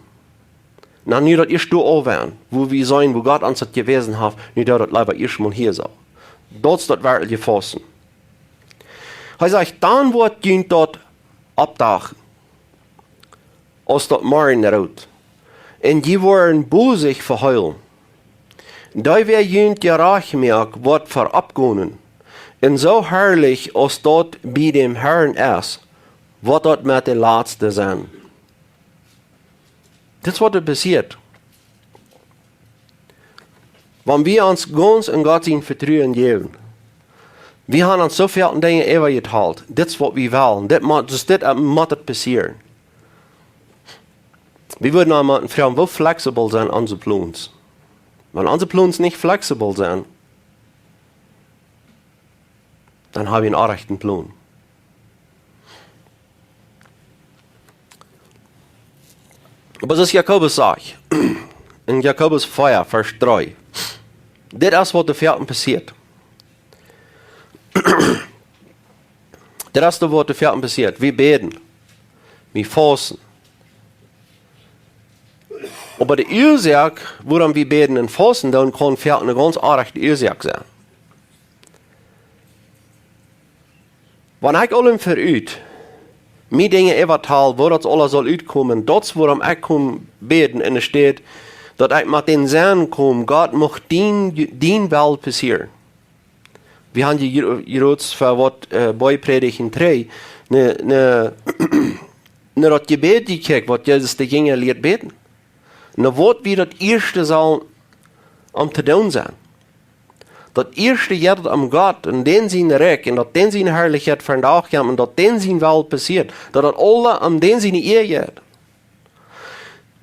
Na, nu daut ieescht doa aul wäa, woo wie sent, woo Gott ons daut jewäsen haft, nu daut daut leewa ieescht mol hia soo. Daut es daut werkjliche Fausten. Hee sajcht, dan woat junt daut oppdachen, aus daut Morjenroot. Un jie woaren bosich veheulen. Dee, wäa junt jerajcht moakt, woat veroppgonen. Un soo harlich aus daut bie däm Herrn es, woat daut met de latste sennen. Dit es waut doa passieet. Wan wie ons gaunz en Gott sien Vetruen jäwen, wie han ons soo väl Dinja äwajetalt. Dit es waut wie wellen. Dit mott, dus dit, äh, mott et passieren. Wie wudden aul mol froagen, woo flexibel sent onse Plons? Wan onse Plons nich flexibel sent, dan ha wie een orrajchten Plon. Oba soo aus Jakobus sajcht, en Jakobus vea, Varsch dree, dit es waut doa foaken passieet. Dit es waut doa foaken passieet. Wie bäden, wie fausten. Oba de Uasoak, wuarom wie bäden un fausten, dan kaun foaken eene gaunz orrajchte Uasoak sennen. Wan ekj aul em Verut mie Dinja äwajetal, woo daut aules saul utkomen, daut es wuarom ekj kom bäden enne Städ, daut ekj met dän Senn kom, Gott, mucht dien, dien Wellen passieren. Wie han je, je, jrods fa waut, äh, bie Prädicht dree, ne, ne, ne daut Jebäd jekjikjt, waut Jesus de Jinja lieet bäden. Na, waut wie daut ieeschte sellen om to doonen sennen. Daut ieeschte jeit om Gott un dän sien Rikj un daut dän siene Harlichkjeit vondoag kjemt un daut dän sien Wellen passieet, daut daut aules om dän siene Ea jeit.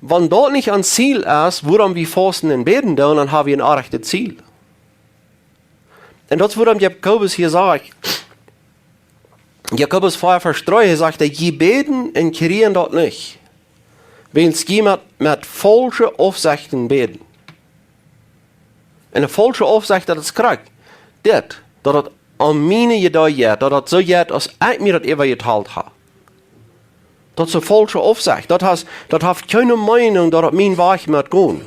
Wan daut nich ons Ziel es, wuarom wie fausten un bäden doonen, dan ha wie een orrajchtet Ziel. Un daut es wuarom Jakobus hia sajcht, Jakobus vea Varsch dree, hee sajcht, daut jie bäden un kjrieen daut nich, wiels jie met, met faulsche Aufsechten bäden. Un eene faulsche Aufsecht, daut es krakjt dit, daut daut om miene Idee jeit, daut daut soo jeit aus ekj mie daut äwajetalt ha. Daut es eene faulsche Aufsecht. Daut haft, daut haft kjeene Meenunk, daut daut mien Wajch mott gonen.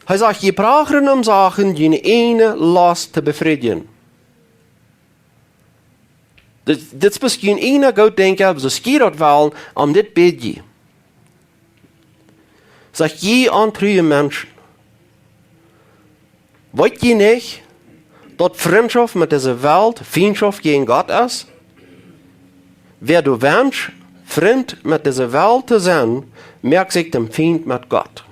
Hee sajcht, jie prachren om Sachen, june ieejne Lost to befriedjen. Dit, dit es june ieejne Gootdenkjen, soo aus jie daut wellen, om dit bäd jie. Sajcht, jie ontrue Menschen, weet jie nich, daut Frintschoft met dise Welt Fientschoft jäajen Gott es? Wäa doa wenscht, Frint met dise Welt to sennen, moakt sikj dän Fient met Gott.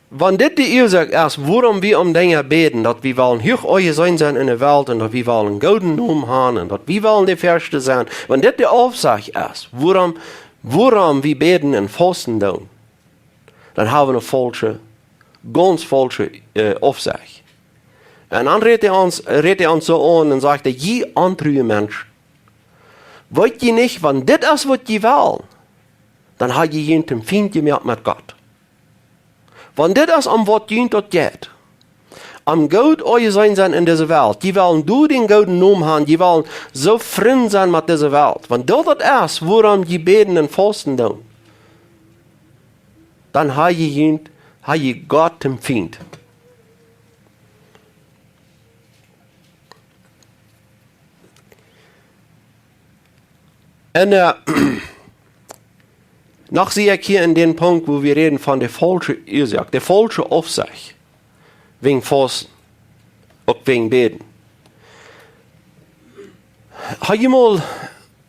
Wan dit de Uasoak es, wuarom wie om Dinja bäden, daut wie wellen huach aunjeseenen sennen enne Welt un daut wie wellen eenen gooden Nomen haben un daut wie wellen de Ieeschte sennen, wan dit de Aufsecht es, wuarom, wuarom wie bäden un fausten doonen, dan ha wie eene faulsche, gaunz faulsche, äh, Aufsecht. Un dan rät hee ons, rät hee ons soo aun un sajcht: "Jie ontrue Mensch, weet jie nich, wan dit es waut jie wellen, dan ha jie junt toom Fient jemoakt met Gott. Wan dit es om waut junt daut jeit, om goot aunjeseenen sennen en dise Welt, jie wellen doa dän gooden Nomen haben, jie wellen soo Frind sennen met dise Welt. Wan daut daut es, wuarom jie bäden un fausten doonen, dan ha jie junt, ha jie Gott toom Fient." Un, äh, noch sie ekj hia en dän Punkt, wua wie räden von de faulsche Uasoak, de faulsche Aufsecht, wäajen Fausten, uk wäajen Bäden. Ha jie mol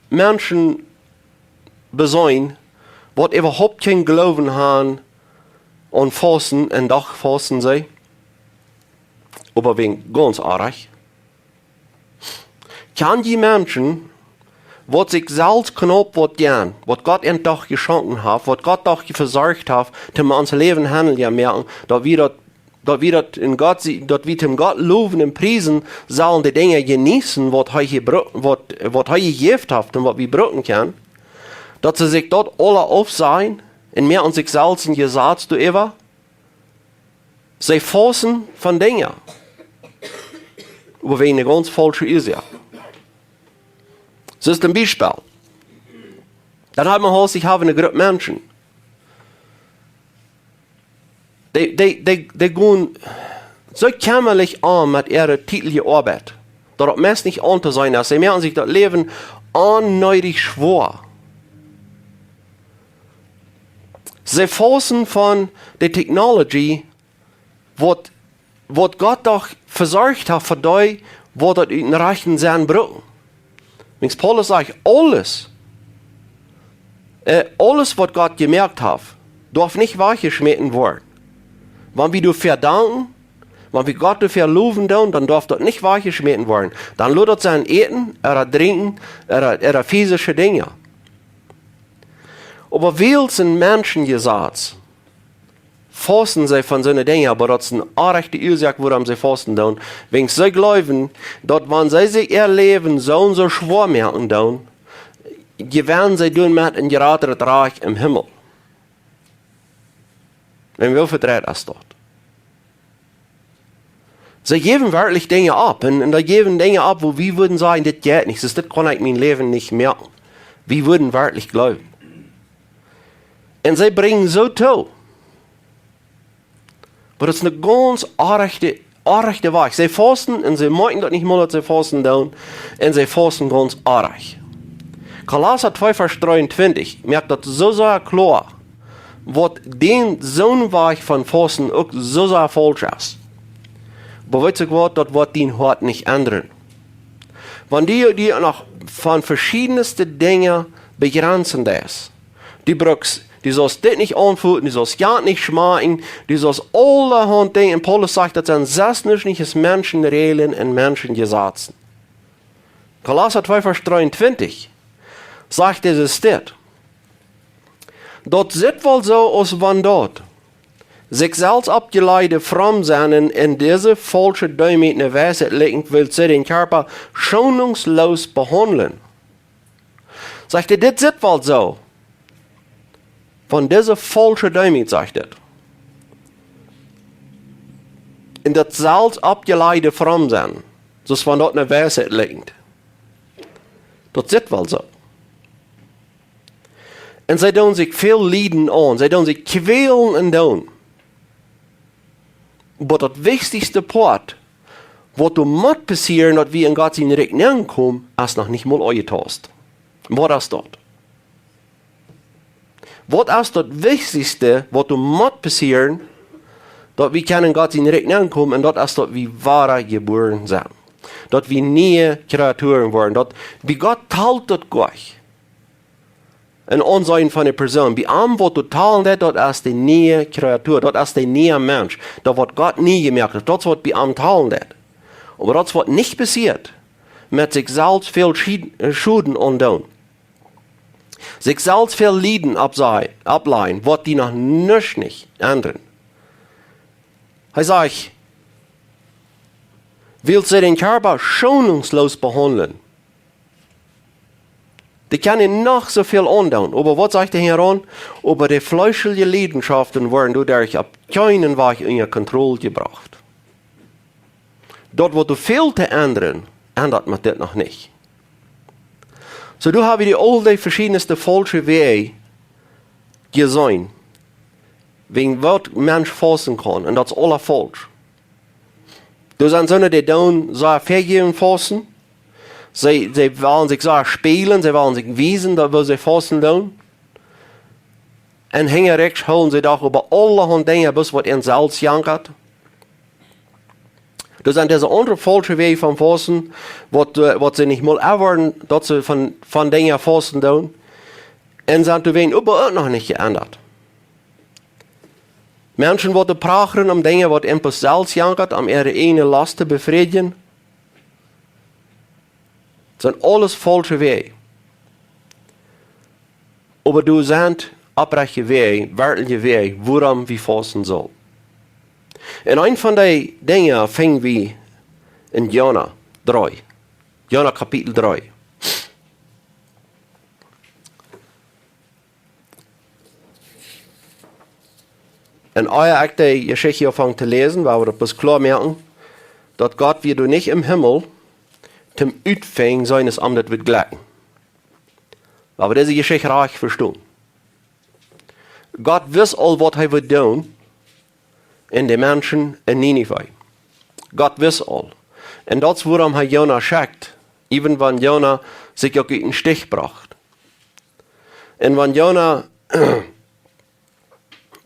Menschen beseenen, waut äwahaupt kjeen Gloowen haben aun Fausten, un doch fausten see? Oba wäajen gaunz oajch. Kjan jie Menschen, waut sikj selfst knaup waut jäwen, waut Gott an doch jeschonken haft, waut Gott doch vesorcht haft, toom ons Läwen hannelja moaken, daut wie daut, daut wie daut en Gott sie-, daut wie toom Gott lowen un priesen sellen, de Dinja jeneeten, waut hee jebru-, waut, waut hee jejäft haft un waut wie brucken kjennen, daut see sikj daut aula aufsajen un moaken sikj selfst een Jesaz doaräwa? See fausten von Dinja, oba wäajen eene gaunz faulsche Uasoak. Soo aus een Biespel. Dan ha wie, aus ekj hab eene Grupp Menschen, dee, dee, dee, dee gonen soo kjemmerlich om met äare däajliche Oabeit, daut daut meist nich auntoseenen es. See moaken sikj daut Läwen onneedich schwoa. See fausten von de Technology, waut, waut Gott doch vesorcht haft fa dee, waut daut ut dän rajchten Senn brucken. Wiels Paulus sajcht, aules, äh, aules, waut Gott jemoakt haft, darf nich wajchjeschmäten woaren. Wan wie doafäa danken, wan wie Gott doafäa lowen doonen, dan darf daut nich wajchjeschmäten woaren. Dan lot daut sennen Äten, ooda Drinkjen, ooda, ooda physische Dinja. Oba wiels een Menschenjesaz fausten see von soone Dinja, oba daut es eene oajche Uasoak, wuarom see fausten doonen. Wiels see jleewen, daut wan see sikj äa Läwen soo un soo schwoa moaken doonen, jewennen see doamet een jratret Rikj em Himmel. Un woo vedreit es daut? See jäwen werkjlich Dinja opp. Un, un dee jäwen Dinja opp, wua wie wudden sajen, dit jeit nich. Soo, dit kaun ekj mien Läwen nich moaken. Wie wudden werkjlich jleewen. Un see brinjen soo too. Oba daut es eene gaunz oajche, oajche Wajch. See fausten un see moakjen daut nich mol, daut see fausten doonen. Un see fausten gaunz oajch. Kolossa twee Varsch dreeuntwintich moakt daut soo sea kloa, waut dän soon Wajch von fausten uk soo sea faulsch es. Oba weetst du waut, daut woat dien Hoat nich endren. Wan du die noch von veschiedenste Dinja bejrenzen deist, du brukst, du saust dit nich aunfoten, du saust jant nich schmakjen, du saust aulahaunt Dinja, un Paulus sajcht, daut sent sest nuscht nich aus Menschenräajlen un Menschenjesazen. Kolossa twee Varsch dreeuntwintich sajcht dise Städ: "Daut sitt woll soo aus wan daut sikj selfst oppjeleide Fromsennen en dise faulsche Deemoot ne Weisheit likjent, wiels see dän Kjarpa schonungslos behaundlen." Sajcht hee, dit sitt woll soo. Von dise faulsche Deemoot, sajcht hee. En daut selfst oppjeleide Fromsennen, soo aus wan daut ne Weisheit likjent. Daut sitt woll soo. Un see doonen sikj väl Lieden aun, see doonen sikj kwälen un doonen. Oba daut wichtichste Poat, waut doa mott passieren, daut wie en Gott sien Rikj nenkomen, es noch nich mol aunjetaust. Waut es daut? Waut es daut wichtichste, waut doa mott passieren, daut wie kjennen en Gott sien Rikj nenkomen, un daut es, daut wie wada jebuaren sent? Daut wie niee Kreaturen woaren? Daut, bie Gott talt daut goanich. En Aunseenen von de Persoon. Bie am, waut doa talen deit, daut es de niee Kreatua, daut es de niee Mensch. Daut, waut Gott nie jemoakt haft, daut es, waut bie am talen deit. Oba daut es, waut nich passieet, met sikj selfst väl Schied-, äh, Schoden aundoonen. Sikj selfst väl Lieden oppsai-, opplajen, waut die noch nuscht nich endren. Hee sajcht, Wiels see dän Kjarpa schonungslos behaundlen. Dee kjennen noch soo väl aundoonen, oba waut sajcht hee hia aun? Oba de fleeschelje Leidenschaften woaren doaderch opp kjeenen Wajch unja Kontroll jebrocht. Daut woat doa väl to endren, endat met dit noch nich. Soo, doa hab wie dee aul dee veschiednste faulsche Wäaj jeseenen, wäajen waut Mensch fausten kaun, un daut es aula faulsch. Doa sent soone, dee doonen sea väajäwen fausten. See, see wellen sikj sea spälen, see wellen sikj wiesen, daut woo see fausten doonen. Un hinjariks hoolen see doch äwa aulahaunt Dinja, bloos waut an selfst jankat. Doa sent dise aundre faulsche Wäaj von fausten, waut, äh, waut see nich mol erwoaten, daut see von, von Dinja fausten doonen. Un sent doawäajen äwahaupt noch nich jeendat. Menschen, waut doa prachren om Dinja, waut an bloos selfst jankat, om äare ieejne Lost to befriedjen, sent aules faulsche Wäaj. Oba doa sent opprechte Wäaj, werkjliche Wäaj, wuarom wie fausten sellen. Un eent von dee Dinja finj wie en Jona dree. Jona Kapitel dree. Un ea ekj de Jeschicht aunfang to läsen, well wie daut bloos kloa moaken, daut Gott wia doa nich em Himmel, toom utfinjen, soo aus daut wudd jlikjen. Well wie dise Jeschicht rajcht vestonen. Gott wist aul, waut hee wudd doonen, en de Menschen en Ninive. Gott wist aul. Un daut es, wuarom hee Jona schekjt, even wan Jona sikj uk ut dän Stich brocht. Un wan Jona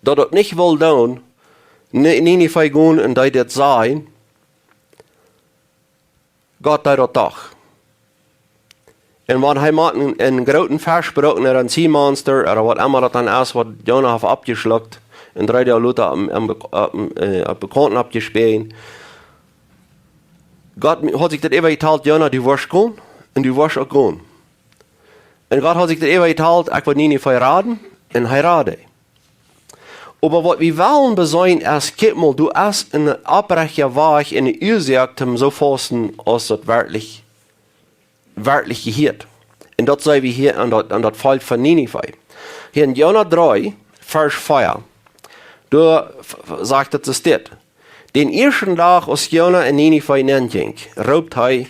daut uk nich wull doonen, Ni-, Ninive gonen un dee daut sajen, Gott deed daut doch. Un wan hee mott een, een grooten Fesch brucken, ooda een Sea Monster, ooda waut emma daut dan es, waut Jona haft oppjeschluckt, un dree Doag lota opp, opp, opp, äh, opp Bekaunten oppjespäajen. Gott haud sikj daut äwajetalt, Jona, du woascht gonen, un du woascht uk gonen. Un Gott haud sikj daut äwajetalt, ekj woa Ninive raden, un hee rad dee. Oba waut wie wellen beseenen es, kjikj mol, doa es een opprechta Wajch un eene Uasoak toom soo fausten, aus daut werkjlich, werkjlich jehieet. Un daut seenen wie hia aun daut, aun daut Volkj von Ninive. Hia en Jona dree, Varsch vea, doa f-, f-, sajcht et soo dit: Dän ieeschten Dach, aus Jona en Ninive nenjinkj, roopt hee,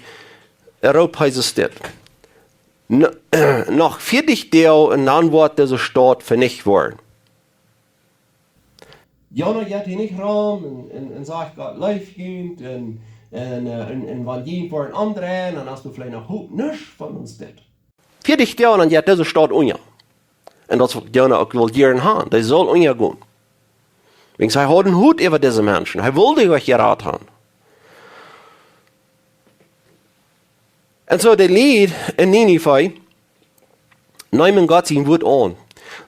roopt hee soo dit: "No-, noch vieetich Doag un dan woat dise Staut venicht woaren." Jona jeit hia nich rom un, un, un sajcht, Gott leeft junt un, un, äh, un, un wan junt woaren omdreien, dan hast du veleicht noch Hopninj. Nuscht von ons dit. Vieetich Doag un dan jeit dise Staut unja. Un daut es waut Jona uk wull jieren han. Dee saul unjagonen. Wiels hee haud een Hoat äwa dise Menschen. Hee wull dee jerat han. Un soo de Lied en Ninive neemen Gott sien Wuat aun.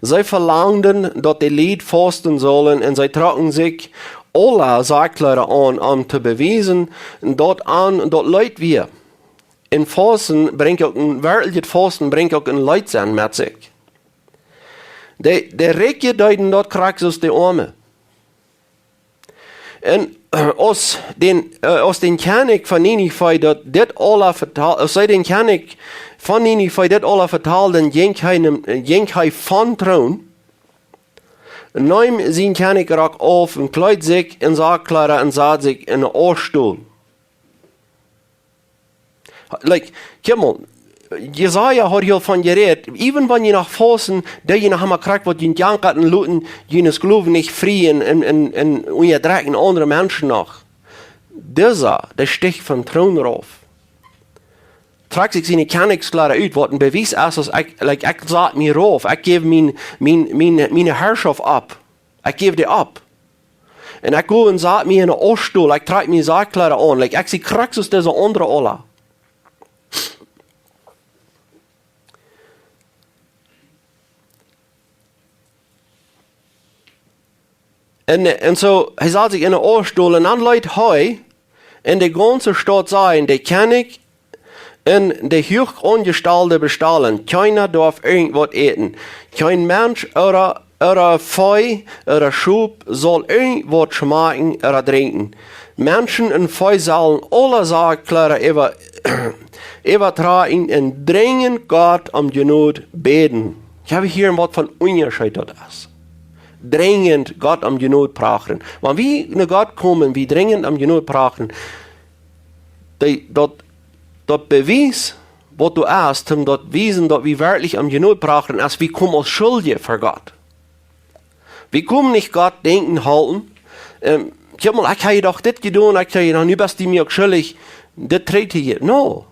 See velangden, daut de Lied fausten sullen, un see trocken sikj aule Sackkjleeda aun, om to bewiesen, daut an daut Leet wia. Un Fausten brinjt uk een, werkjlichet Fausten brinjt uk een Leet sennen met sikj. De, de Rikje deeden daut krakjt soo aus de Oame. Un, äh, aus dän, äh, aus dän Kjennich von Ninive daut dit aula vetal-, aus see dän Kjennich von Ninive dit aula vetalden, jinkj hee nem-, jinkj hee vom Troon, neem sien Kjennichrok auf un kjleed sikj en Sackkjleeda un sad sikj en een Austol. Like, kjikj mol, Jesaja haud hia von jerät, even wan jie noch fausten, dee jie noch emma krakjt waut jie jankaten loten, jie Gloowen nich frie un, un, un, un unjadrekjen aundre Menschen noch. Disa, dee stich vom Troon rauf. Trakjt sikj siene Kjennichskjleeda ut, waut een Bewies es, aus ekj, like, ekj sad mie rauf, ekj jeef mien, mien, mien, miene Harschoft opp. Ekj jeef dee opp. Un ekj go un sad mie en een Austol, ekj trakj mie Sackkjleeda aun, like, ekj sie krakjt soo aus dise aundre aula. Un, un soo, hee sad sikj en een Austol un dan leet hee en de gaunze Staut sajen, de Kjennich un de huach aunjestalde Befälhaber, kjeena darf irjent waut äten. Kjeen Mensch ooda ooda Vee ooda Schop saul irjent waut schmakjen ooda drinkjen. Menschen un Vee sellen aule Sachen kjlea äwa, äwatrakjen un drinjent Gott om Jnod bäden. Ekj hab hia waut von Unjascheet daut es. Drinjent Gott om Jnod prachren. Wan wie no Gott komen, wie drinjent om Jnod prachren, dee, daut, daut Bewies, waut du hast, om daut wiesen, daut wie werkjlich om Jnod prachren, es wie komen aus Schuldje ver Gott. Wie komen nich Gott denkjen hoolen, ähm, kjikj mol, ekj hab die doch dit jedonen, ekj hab die noch, nu best du mie uk schuldich, dit trigj to jäwen. No.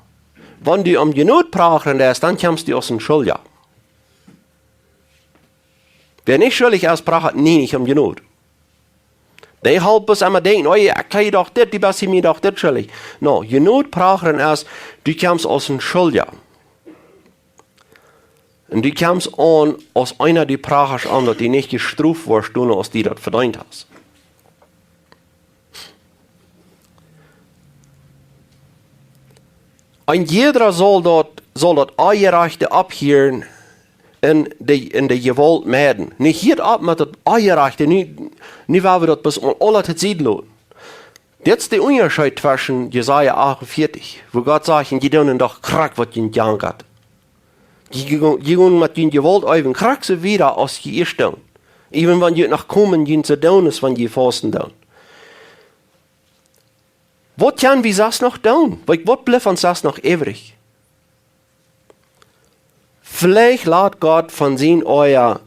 Wan du om Jnod prachren deist, dan kjemst du aus een Schuldja. Wäa nich schuldich es, prachat nie nich om Jnod. Dee halpt bloos emma denkjen, oh jo, ekj hab die doch dit, du best mie doch dit schuldich. No, Jnod prachren es, du kjemst aus een Schuldja. Un du kjemst aun aus eena, du prachst aun, daut du nich jestroft woascht, dan aus du daut vedeent hast. Een jieda saul daut, saul daut Onjerajchte opphieren un de, un de Jewault meiden. Nu hieet opp met daut Onjerajchte, nu, nu woa wie daut bloos aul aula to Sied loten. Dit es de Unjascheet tweschen Jesaja achtunvieetich, wua Gott sajcht, un jie doonen doch krakjt waut junt jankat. Jie, jie, jie gonen met june Jewault äwen krakjt soo wieda aus jie ieescht doonen. Äwen wan jie noch komen, junt to doonen es, wan jie fausten doonen. Waut kjenn wie sest noch doonen? Waut, waut blift ons sest noch äwrich? Veleicht lat Gott von sien Oaja,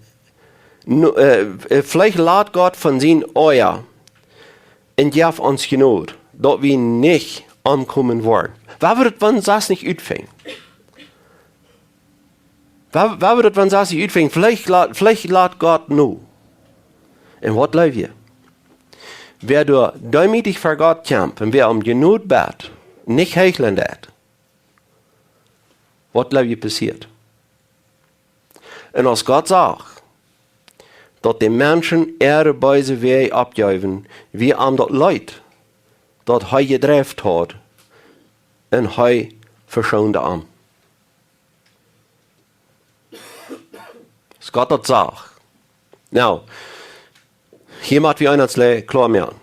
nu, äh, äh, veleicht lat Gott von sien Oaja un jeft ons Jnod, daut wie nich omkomen woaren. Woo woat daut, wan sest nich utfinjen? Woo, woo woat daut, wan sest nich utfinjen? Veleicht lat, veleicht lat Gott nu. Un waut jleew jie? Wäa doa deemootich ver Gott kjemt un wäa om Jnod bät, nich heichlen deit, waut jleew jie passieet? Un aus Gott sach, daut de Menschen äare beese Wäaj oppjeewen, wia am daut leet, daut hee jedreift haud, un hee veschoond am. Aus Gott daut sach. Nu, hia mott wie eent kloa moaken.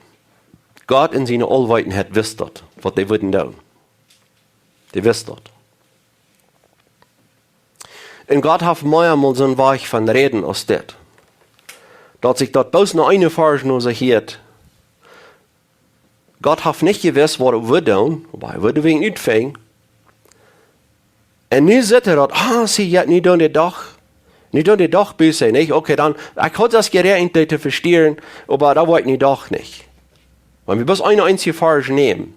Gott en siene Aulweitenheit wist daut, waut dee wudden doonen. Dee wist daut. Un Gott haft meamol soon Wajch von räden aus dit. Daut sikj daut bloos no eene Varsch no soo hieet, Gott haft nich jewist, waut hee wudd doonen, oba hee wudd wäajen utfinjen. Un nu sitt hee daut, ah, see, jo, nu doonen dee doch, nu doonen dee doch Buss, nich? Okay, dan, ekj haud daut jeräakjent, dee to vestieren, oba daut woa ekj nu doch nich. Wan wie bloos eene eensje Varsch nämen,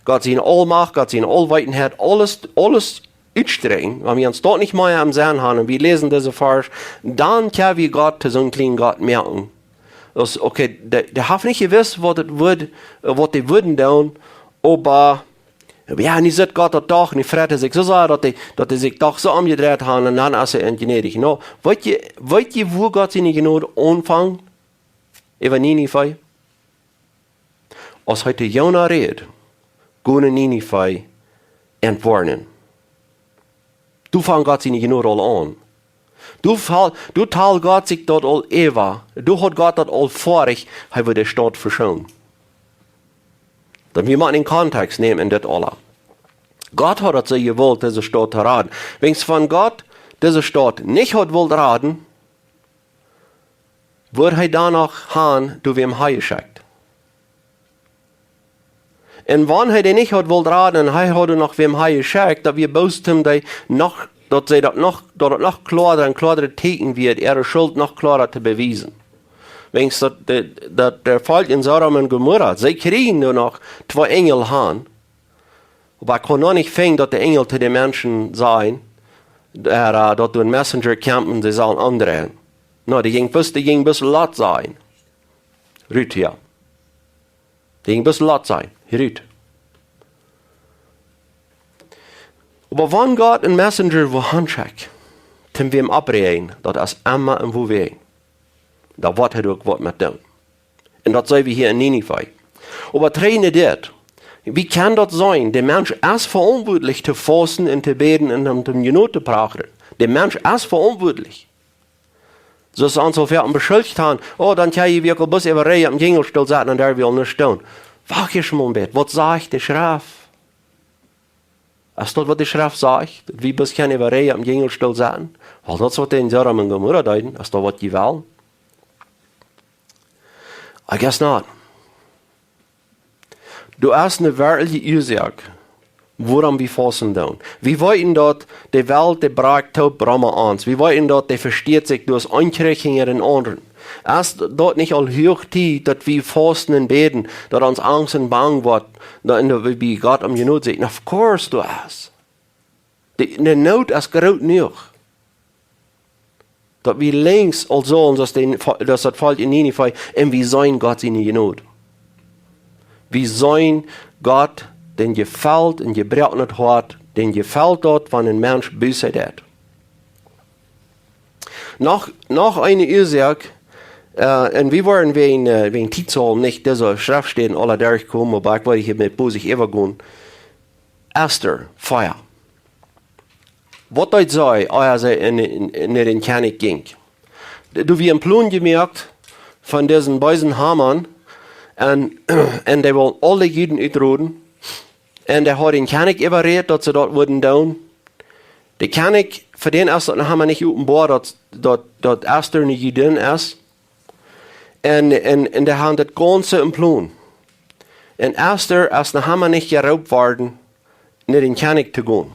Gott siene Aulmacht, Gott siene Aulweitenheit, aules, aules utstrakjen, wan wie ons daut nich mea em Senn haben un wie läsen dise Varsch, dan kjenn wie Gott to soon kjlienen Gott moaken. Daut, okay, dee, dee haft nich jewist, waut et wudd, äh, waut dee wudden doonen, oba, jo, nu sitt Gott daut doch, nu freit hee sikj soo sea, daut dee, daut dee sikj doch soo omjedreit haben un dan es hee ennjnädich. No, weet jie, weet jie, wua Gott siene Jnod aunfangt? Äwa Ninive? Aus hee to Jona räd, go no Ninive un woarn. Doa fangt Gott siene Jnod aul aun. Doa fal-, doa tald Gott sikj daut aul äwa. Doa haud Gott daut aul foadich, hee wudd de Staut veschoonen. Dan wie motten en Kontext nämen en dit aules. Gott haud daut soo jewult, dise Staut to raden. Wan wan Gott dise Staut nich haud wult raden, wudd hee dan noch han, doa wäm han jeschekjt. Un wan hee dee nich haud wult raden un hee haud noch wäm han jeschekjt, daut wia bloos om dee noch, daut see daut noch, daut et noch kloara un kloara Tieekjen wia, äare Schult noch kloara to bewiesen. Wan daut de, daut de Volkj en Sodom un Gomorra, see kjrieejen doa noch twee Enjel han, oba ekj kunn noch nich finjen, daut de Enjel to de Menschen säd, daut, äh, daut doa een Messenger kjeem un see sullen omdreien. No, dee jinkj bloos, dee jinkj bloos Lot sajen. Rut hia. Dee jinkj bloos Lot sajen. Rut. Oba wan Gott een Messenger wua han schekjt, om wäm opptoräajen, daut es emma een Wua wäajen. Doa woat hee uk waut met doonen. Un daut seenen wie hia en Ninive. Oba trigj no dit. Wie kjennen daut seenen? De Mensch es veauntwuatlich to fausten un to bäden un om, om Jnod to prachren. De Mensch es veauntwuatlich. Soo aus see ons aul foaken beschuldicht haben: "Oh, dan kjenn jie werkjlich bloos äwa Rejen oppem Jinjelstool sitten un doa woaren nuscht doonen." Wacht ieescht mol een bät. Waut sajcht de Schreft? Es daut, waut de Schreft sajcht, daut wie bloos kjennen äwa Rejen oppem Jinjelstool sitten? Well, daut es, waut dee en Sodom un Gomorra deeden. Es daut, waut jie wellen? I guess not. Doa es eene werkjliche Uasoak, wuarom wie fausten doonen. Wie weeten, daut de Welt, dee brakjt toop rom ons. Wie weeten, daut dee vesteat sikj derch Aunkjrich hinja dän aundren. Es daut nich aul huach Tiet, daut wie fausten un bäden, daut ons Angst un Bang woat, daut, un daut wie bie Gott om Jnod sieekjen? Of course, doa es. De, de Noot es groot jenuach, daut wie längst aul soo sent aus de, aus daut Volkj en Ninive, un wie seenen Gott siene Jnod. Wie seenen Gott, dän jefelt een jebroakenet Hoat, dän jefelt daut, wan een Mensch Buße deit. Noch, noch eene Uasoak, äh, un wie woaren wäajen, äh, wäajen Tiet saul nich dise Schreftstäden aula derchkomen, oba ekj well hia met bosich äwagonen. Ester, vea. Waut deed see, aus see en, en, en dän Kjennich jinkj? Doa wia een Plon jemoakt von disen beesen Haman un, un dee wull aule Juden utroden. Un dee haud dän Kjennich äwarädt, daut see daut wudden doonen. De Kjennich, fa dän es daut noch emma nich openboa, daut, daut, daut Ester eene Judin es. Un, un, un dee hauden daut gaunze em Plon. Un Ester es noch emma nich jeroopt worden, no dän Kjennich to gonen.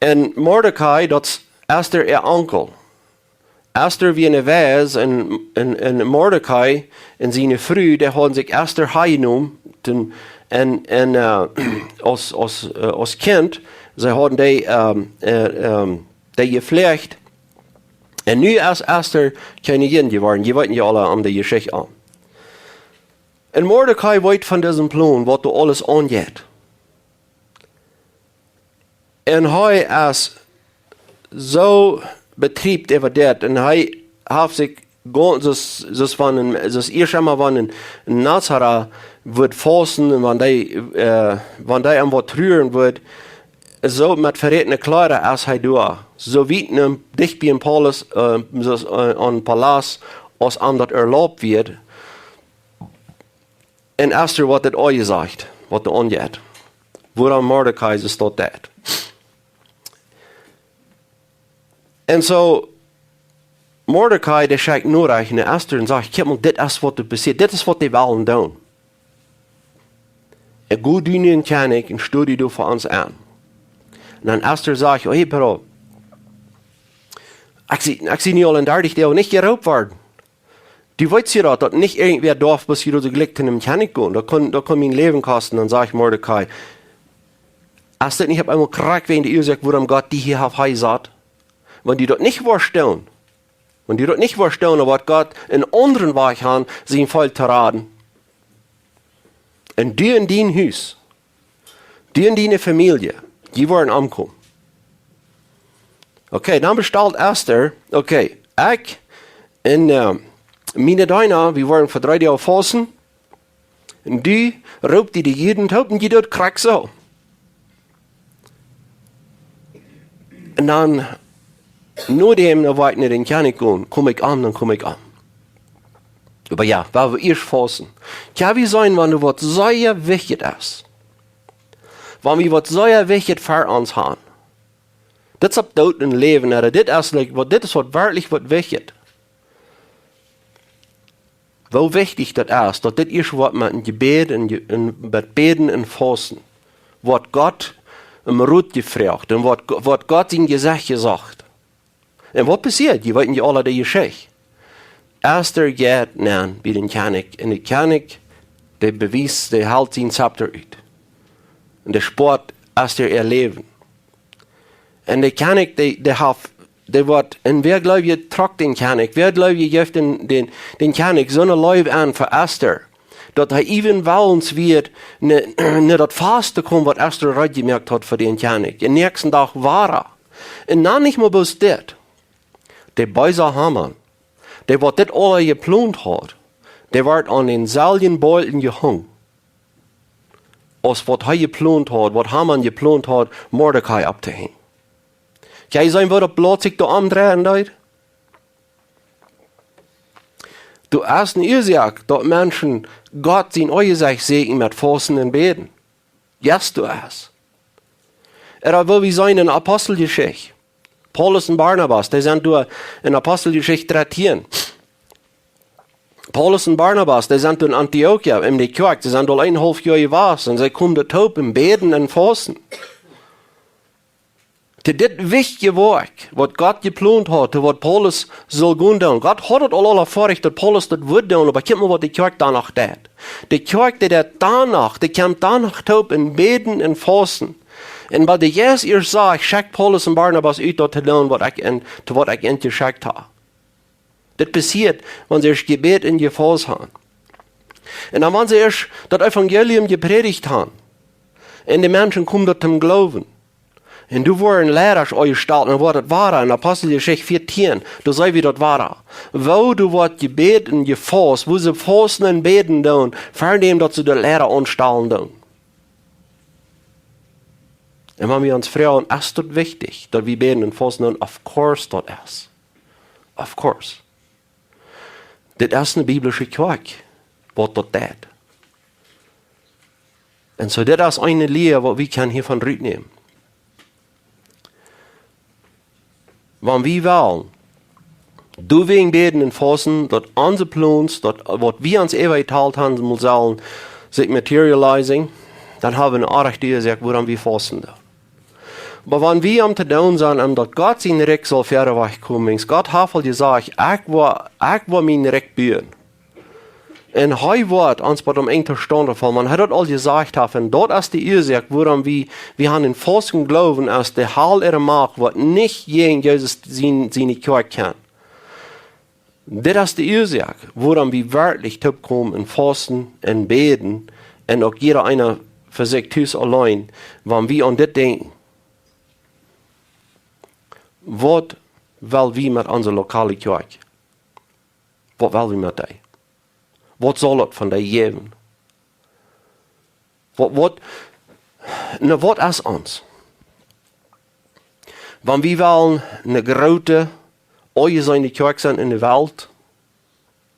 Un Mordecai, daut es Ester äa Onkel. Ester wia eene Weis un, un, un Mordecai un siene Fru, dee hauden sikj Ester hanjenomen, un, un, äh, aus, aus, äh, aus Kjint, see hauden dee, ähm, äh, ähm, dee jeflajcht. Un nu es Ester Kjennijin jeworden. Jie weeten jo aula om de Jeschicht aun. Un Mordecai weet von disen Plon, waut doa aules aunjeit. Un hee es soo betriebt äwa dit. Un hee haft sikj gaunz, soo aus, soo aus wan een, soo aus ieescht emol wan een Nazara wudd fausten un wan dee, äh, wan dee aun waut truaren wudd, soo met verätne Kjleeda es hee doa. Soo wiet en, dicht bie een Paulus, äh, soo aus, äh, aun Palast, aus am daut erlaubt wia. Un Ester woat dit aunjesajcht, waut doa aunjeit. Wuarom Mordecai es daut deed. Un soo, Mordecai, dee schekjt Norechten no Ester un sajcht: "Kjikj mol, dit es waut doa passieet. Dit es waut dee wellen doonen. Un go du no dän Kjennich un stoa die doa fa ons aun." Un dan Ester sajcht: "Oh, hey, Bro, ekj sie, ekj sie nu aul een dartich Doag nich jeroopt worden. Du weetst jo daut, daut nich irjentwäa darf bloos hia soo jlikj to dän Kjennich gonen. Daut kaun, daut kaun mien Läwen kosten." Dan sajcht Mordecai: "Es dit nich opp eemol krakjt wäajen de Uasoak, wuarom Gott die hia haft hanjesat? Wan du daut nich wurscht doonen, wan du daut nich wurscht doonen, dan woat Gott eenen aundren Wajch haben, sien Volkj to raden. Un du un dien Hus, du un diene Famielje, dee woaren omkomen." Okay, dan bestalt Ester: "Okay, ekj un, äh, miene Deena, wie woaren fa dree Doag fausten. Un du roopt die de Juden toop un dee doonen krakjt soo." Un dan, no däm, no waut ekj no dän Kjennich go, kom ekj aun, dan kom ekj aun. Oba jo, wan wie ieescht fausten. Jo, wie seenen, wan doa waut sea wichtjet es. Wan wie waut sea wichtjet fa ons haben. Dit es opp Doot un Läwen, ooda dit es, like, waut, dit es waut werkjlich waut wichtjet. Woo wichtich daut es, daut dit ieescht woat met een Jebäd un Je-, un met Bäden un Fausten. Woat Gott om Rot jefroacht un woat Go-, woat Gott sien Jesecht jesocht. Un waut passieet? Jie weeten jo aula de Jeschicht. Ester jeit nenn bie dän Kjennich. Un de Kjennich, dee bewiest, dee helt sien Zepter ut. Un dee spoat Ester äa Läwen. Un de Kjennich, dee, dee haft, dee woat, un wäa jleewt, trock dän Kjennich? Wäa jleewt, jeft dän, dän, dän Kjennich soone Leew aun fa Ester, daut hee äwent wellens wia, no, no daut Fast to komen, waut Ester reed jemoakt haud fa dän Kjennich? Dän näakjsten Dach wia hee. Un dan nich mea bloos dit. De beesa Haman, dee waut dit aula jeplont haud, dee wort aun dänselwjen Boajch jehongen, aus waut hee jeplont haud, waut Haman jeplont haud, Mordecai opptohenjen. Kjenn jie seenen, waut daut Blaut sikj doa omdreien deed? Doa es eene Uasoak, daut Menschen Gott sien Aunjesecht sieekjen met Fausten un Bäden. Yes, doa es. Ooda woo wie seenen en Aposteljeschicht. Paulus un Barnabas, dee sent doa en Aposteljeschicht dartieen. Paulus un Barnabas, dee sent doa en Antiochia, en de Kjoakj, dee sent doa een haulf Joa jewast un see komen doa toop un bäden un fausten. Dit wichtje Woakj, waut Gott jeplont haud, waut Paulus sull gonen doonen. Gott haud daut aul aul veleicht, daut Paulus daut wudd doonen, oba kjikj mol, waut de Kjoakj doano deed. De Kjoakj, dee deed doano, dee kjeem doano toop un bäden un fausten. Un waut de Jeist ieescht säd, schekjt Paulus un Barnabas ut daut to doonen, waut ekj an, to waut ekj an jeschekjt hab. Dit passieet, wan see ieescht jebät un jefaust haben. Un dan, wan see ieescht daut Evangelium jeprädicht haben, un de Menschen komen doa toom Gloowen. Un doa woaren Liera aunjestalt, un woat daut woa, en Aposteljeschicht vieetieen, doa seenen wie daut woa. Woo doa woat jebät un jefaust, woo see fausten un bäden doonen, ver däm daut see de Liera aunstalen doonen. Un wan wie ons froagen, es daut wichtich, daut wie bäden un fausten doonen? Of course daut es. Of course. Dit es eene biblische Kjoakj, waut daut deed. Un soo, dit es eene Lia, waut wie kjennen hiavon rutnämen. Wan wie wellen doawäajen bäden un fausten, daut onse Plons, daut waut wie ons äwa jetalt haben, mott sellen, sikj materializing, dan haben wie eene aundasch Uasoak, wuarom wie fausten doonen. Oba wan wie om to doonen sent, om daut Gott sien Rikj saul wieda wajch komen, wiels Gott haft aul jesajcht, ekj woa, ekj woa mien Rikj buen. Un hee woat ons bie däm Enj tostaunt faulen, wan hee daut aul jesajcht haft. Un daut es de Uasoak, wuarom wie, wie haben eenen faulschen Gloowen, aus de Hal äare Macht, waut nich jäajen Jesus sien, siene Kjoakj kaun. Dit es de Uasoak, wuarom wie werkjlich toopkomen un fausten un bäden un uk jieda eena fa sikj tus auleen, wan wie aun dit denkjen. Waut well wie met onse lokale Kjoakj? Waut well wie met dee? Waut saul daut von dee jäwen? Waut, waut, na, waut es ons? Wan wie wellen eene groote, aunjeseene Kjoakj sennen en de Welt,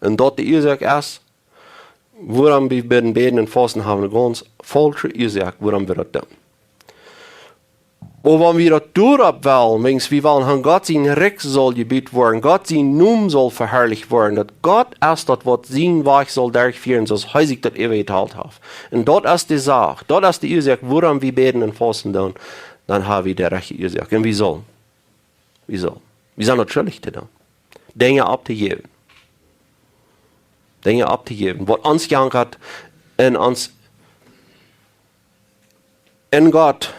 un daut de Uasoak es, wuarom wie bäden, bäden un fausten haben, eene gaunz faulsche Uasoak, wuarom wie daut doonen. Oba wan wie daut doaropp wellen, wiels wie wellen haben, Gott sien Rikj saul jebut woaren, Gott sien Nomen saul veharlicht woaren, daut Gott es daut, waut sienen Wajch saul derchfieren, soo aus hee sikj daut äwajetalt haft. Un daut es de Sach, daut es de Uasoak, wuarom wie bäden un fausten doonen, dan haben wie de rajchte Uasoak. Un wie sellen, wie sellen, wie sent daut schuldich to doonen, Dinja opptojäwen. Dinja opptojäwen, waut ons jankat un ons en Gott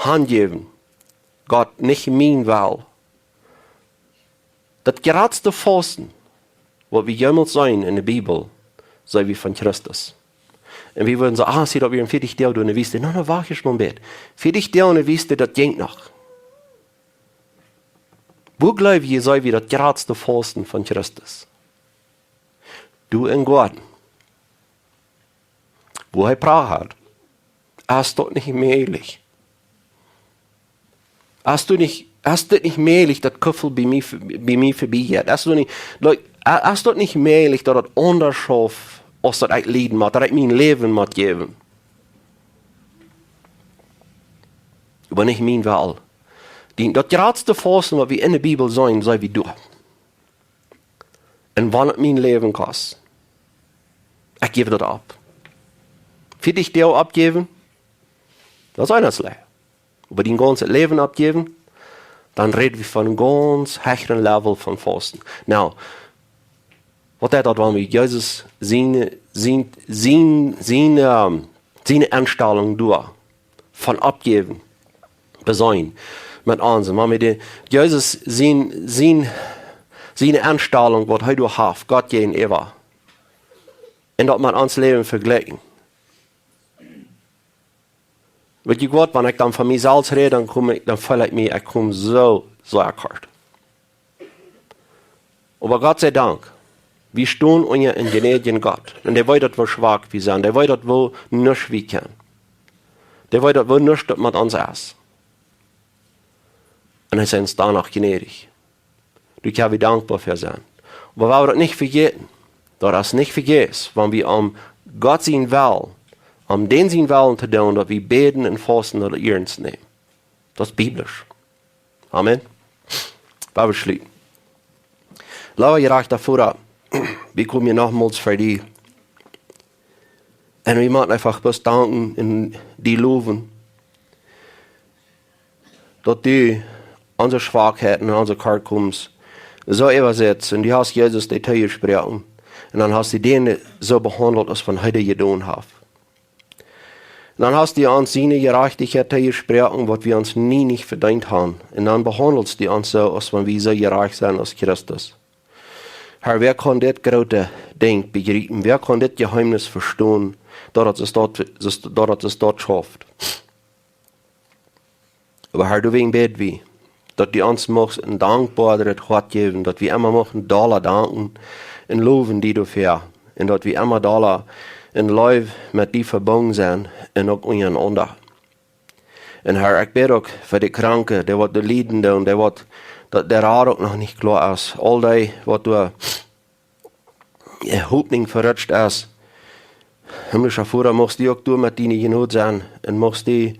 hanjäwen. Gott, nich mien Wellen. Daut jratste Fausten, waut wie jemols seenen en de Bibel, seenen wie von Christus. Un wie wudden sajen, ah, see, daut wia en vieetich Doag doa en de Wüste. Na, na, wacht ieescht mol een bät. Vieetich Doag en de Wüste, daut jinkj noch. Woo jleew jie, seenen wie daut jratste Fausten von Christus? Doa em Goaden, wua hee prachat. Es daut nich mäajlich? Es daut nich, es daut nich mäajlich, daut Kuffel bie mie, bie mie verbie jeit? Es daut nich, like, es daut nich mäajlich, daut daut aundasch schauft, aus daut ekj lieden mott, daut ekj mien Läwen mott jäwen? Oba nich mien Wellen. Dee, daut jratste Fausten, waut wie en de Bibel seenen, seenen wie doa. Un wan et mien Läwen kost, ekj jäw daut opp. Vieetich Doag oppjäwen, daut es eent, daut es leicht. Oba dien gaunzet Läwen oppjäwen, dan räd wie von gaunz hechre Level von Fausten. Nu, waut deit daut, wan wie Jesus siene, sien, sien, sien, ähm, siene Enstalunk doa von oppjäwen, beseenen met ons? Wan wie de, Jesus sien, sien, siene Enstalunk, waut hee doa haft, Gott jäajenäwa, un daut met ons Läwen vejlikjen. Weet jie waut, wan ekj dan von mie selfst räd, dan kom ekj, dan feel ekj mie, ekj kom soo, soo kort. Oba Gott sie Dank, wie stonen unja eenen jnädjen Gott. Un dee weet daut, woo schwak wie sent. Dee weet daut, woo nuscht wie kjennen. Dee weet daut, woo nuscht daut met ons es. Un hee es ons doano jnädich. Doa kjenn wie dankboa fa sennen. Oba wie daut nich vejäten, daut es nich vejäfs, wan wie om Gott sien Well, om dän sien Well to doonen, daut wie bäden un fausten, daut iernst nämen. Daut es biblisch. Amen. Wie schlieten. Leewa jerajchta Voda, wie komen hia nochmols ver die. Un wie motten eefach bloos danken un die lowen, daut du onse Schwakheiten un onse Kortkomens soo äwasitst. Un du hast Jesus dee toojesproaken. Un dan hast du dän soo behaundelt, aus wan hee dee jedonen haft. Un dan hast du ons siene Jerajchtichkjeit toojesproaken, waut wie ons nie nich vedeent haben. Un dan behaundelst du ons soo, aus wan wie soo jerajcht sent aus Christus. Herr, wäa kaun dit groote Dinkj bejriepen? Wäa kaun dit Jeheemnis vestonen, daut et soo staut, daut et soo staut schauft? Oba Herr, doawäajen bäd wie, daut du ons muchst een dankboaret Hoat jäwen, daut wie emma muchten dolla danken un lowen die doafäa. Un daut wie emma dolla en Leew met die vebungen sent un uk unjarenaunda. Un Herr, ekj bäd uk fa de Kranke, dee waut doa lieden doonen, dee waut, daut de Rot uk noch nich kloa es. Aul dee waut doa äare Hopninj verutscht es. Himmlischa Voda, muchst du uk doa met diene Jnod sennen un muchst du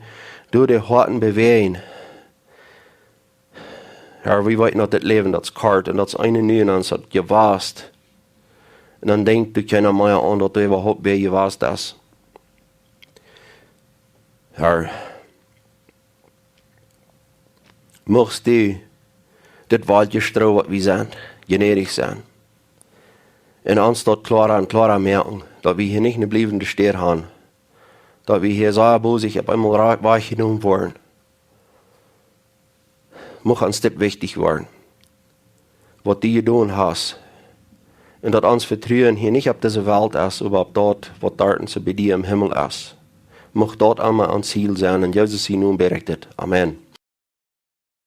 doa de Hoaten bewäajen. Herr, wie weeten, daut dit Läwen, daut es kort un daut es eene nu un dan es daut jewast. Un dan denkjt doa kjeena mea aun, daut doa äwahaupt wäa jewast es. Herr, muchst du dit Waldje Stroo, waut wie sent, jnädich sennen. Un ons daut kloara un kloara moaken, daut wie hia nich eene bliewende Städ haben, daut wie hia sea bosich opp eemol ra-, wajchjenomen woaren. Mucht ons dit wichtich woaren, waut du jedonen hast. Un daut ons Vetruen hia nich opp dise Welt es, oba opp daut, waut doa bie die em Himmel es. Mucht daut emma ons Ziel sennen. En Jesus sien Nomen bäd ekj dit. Amen.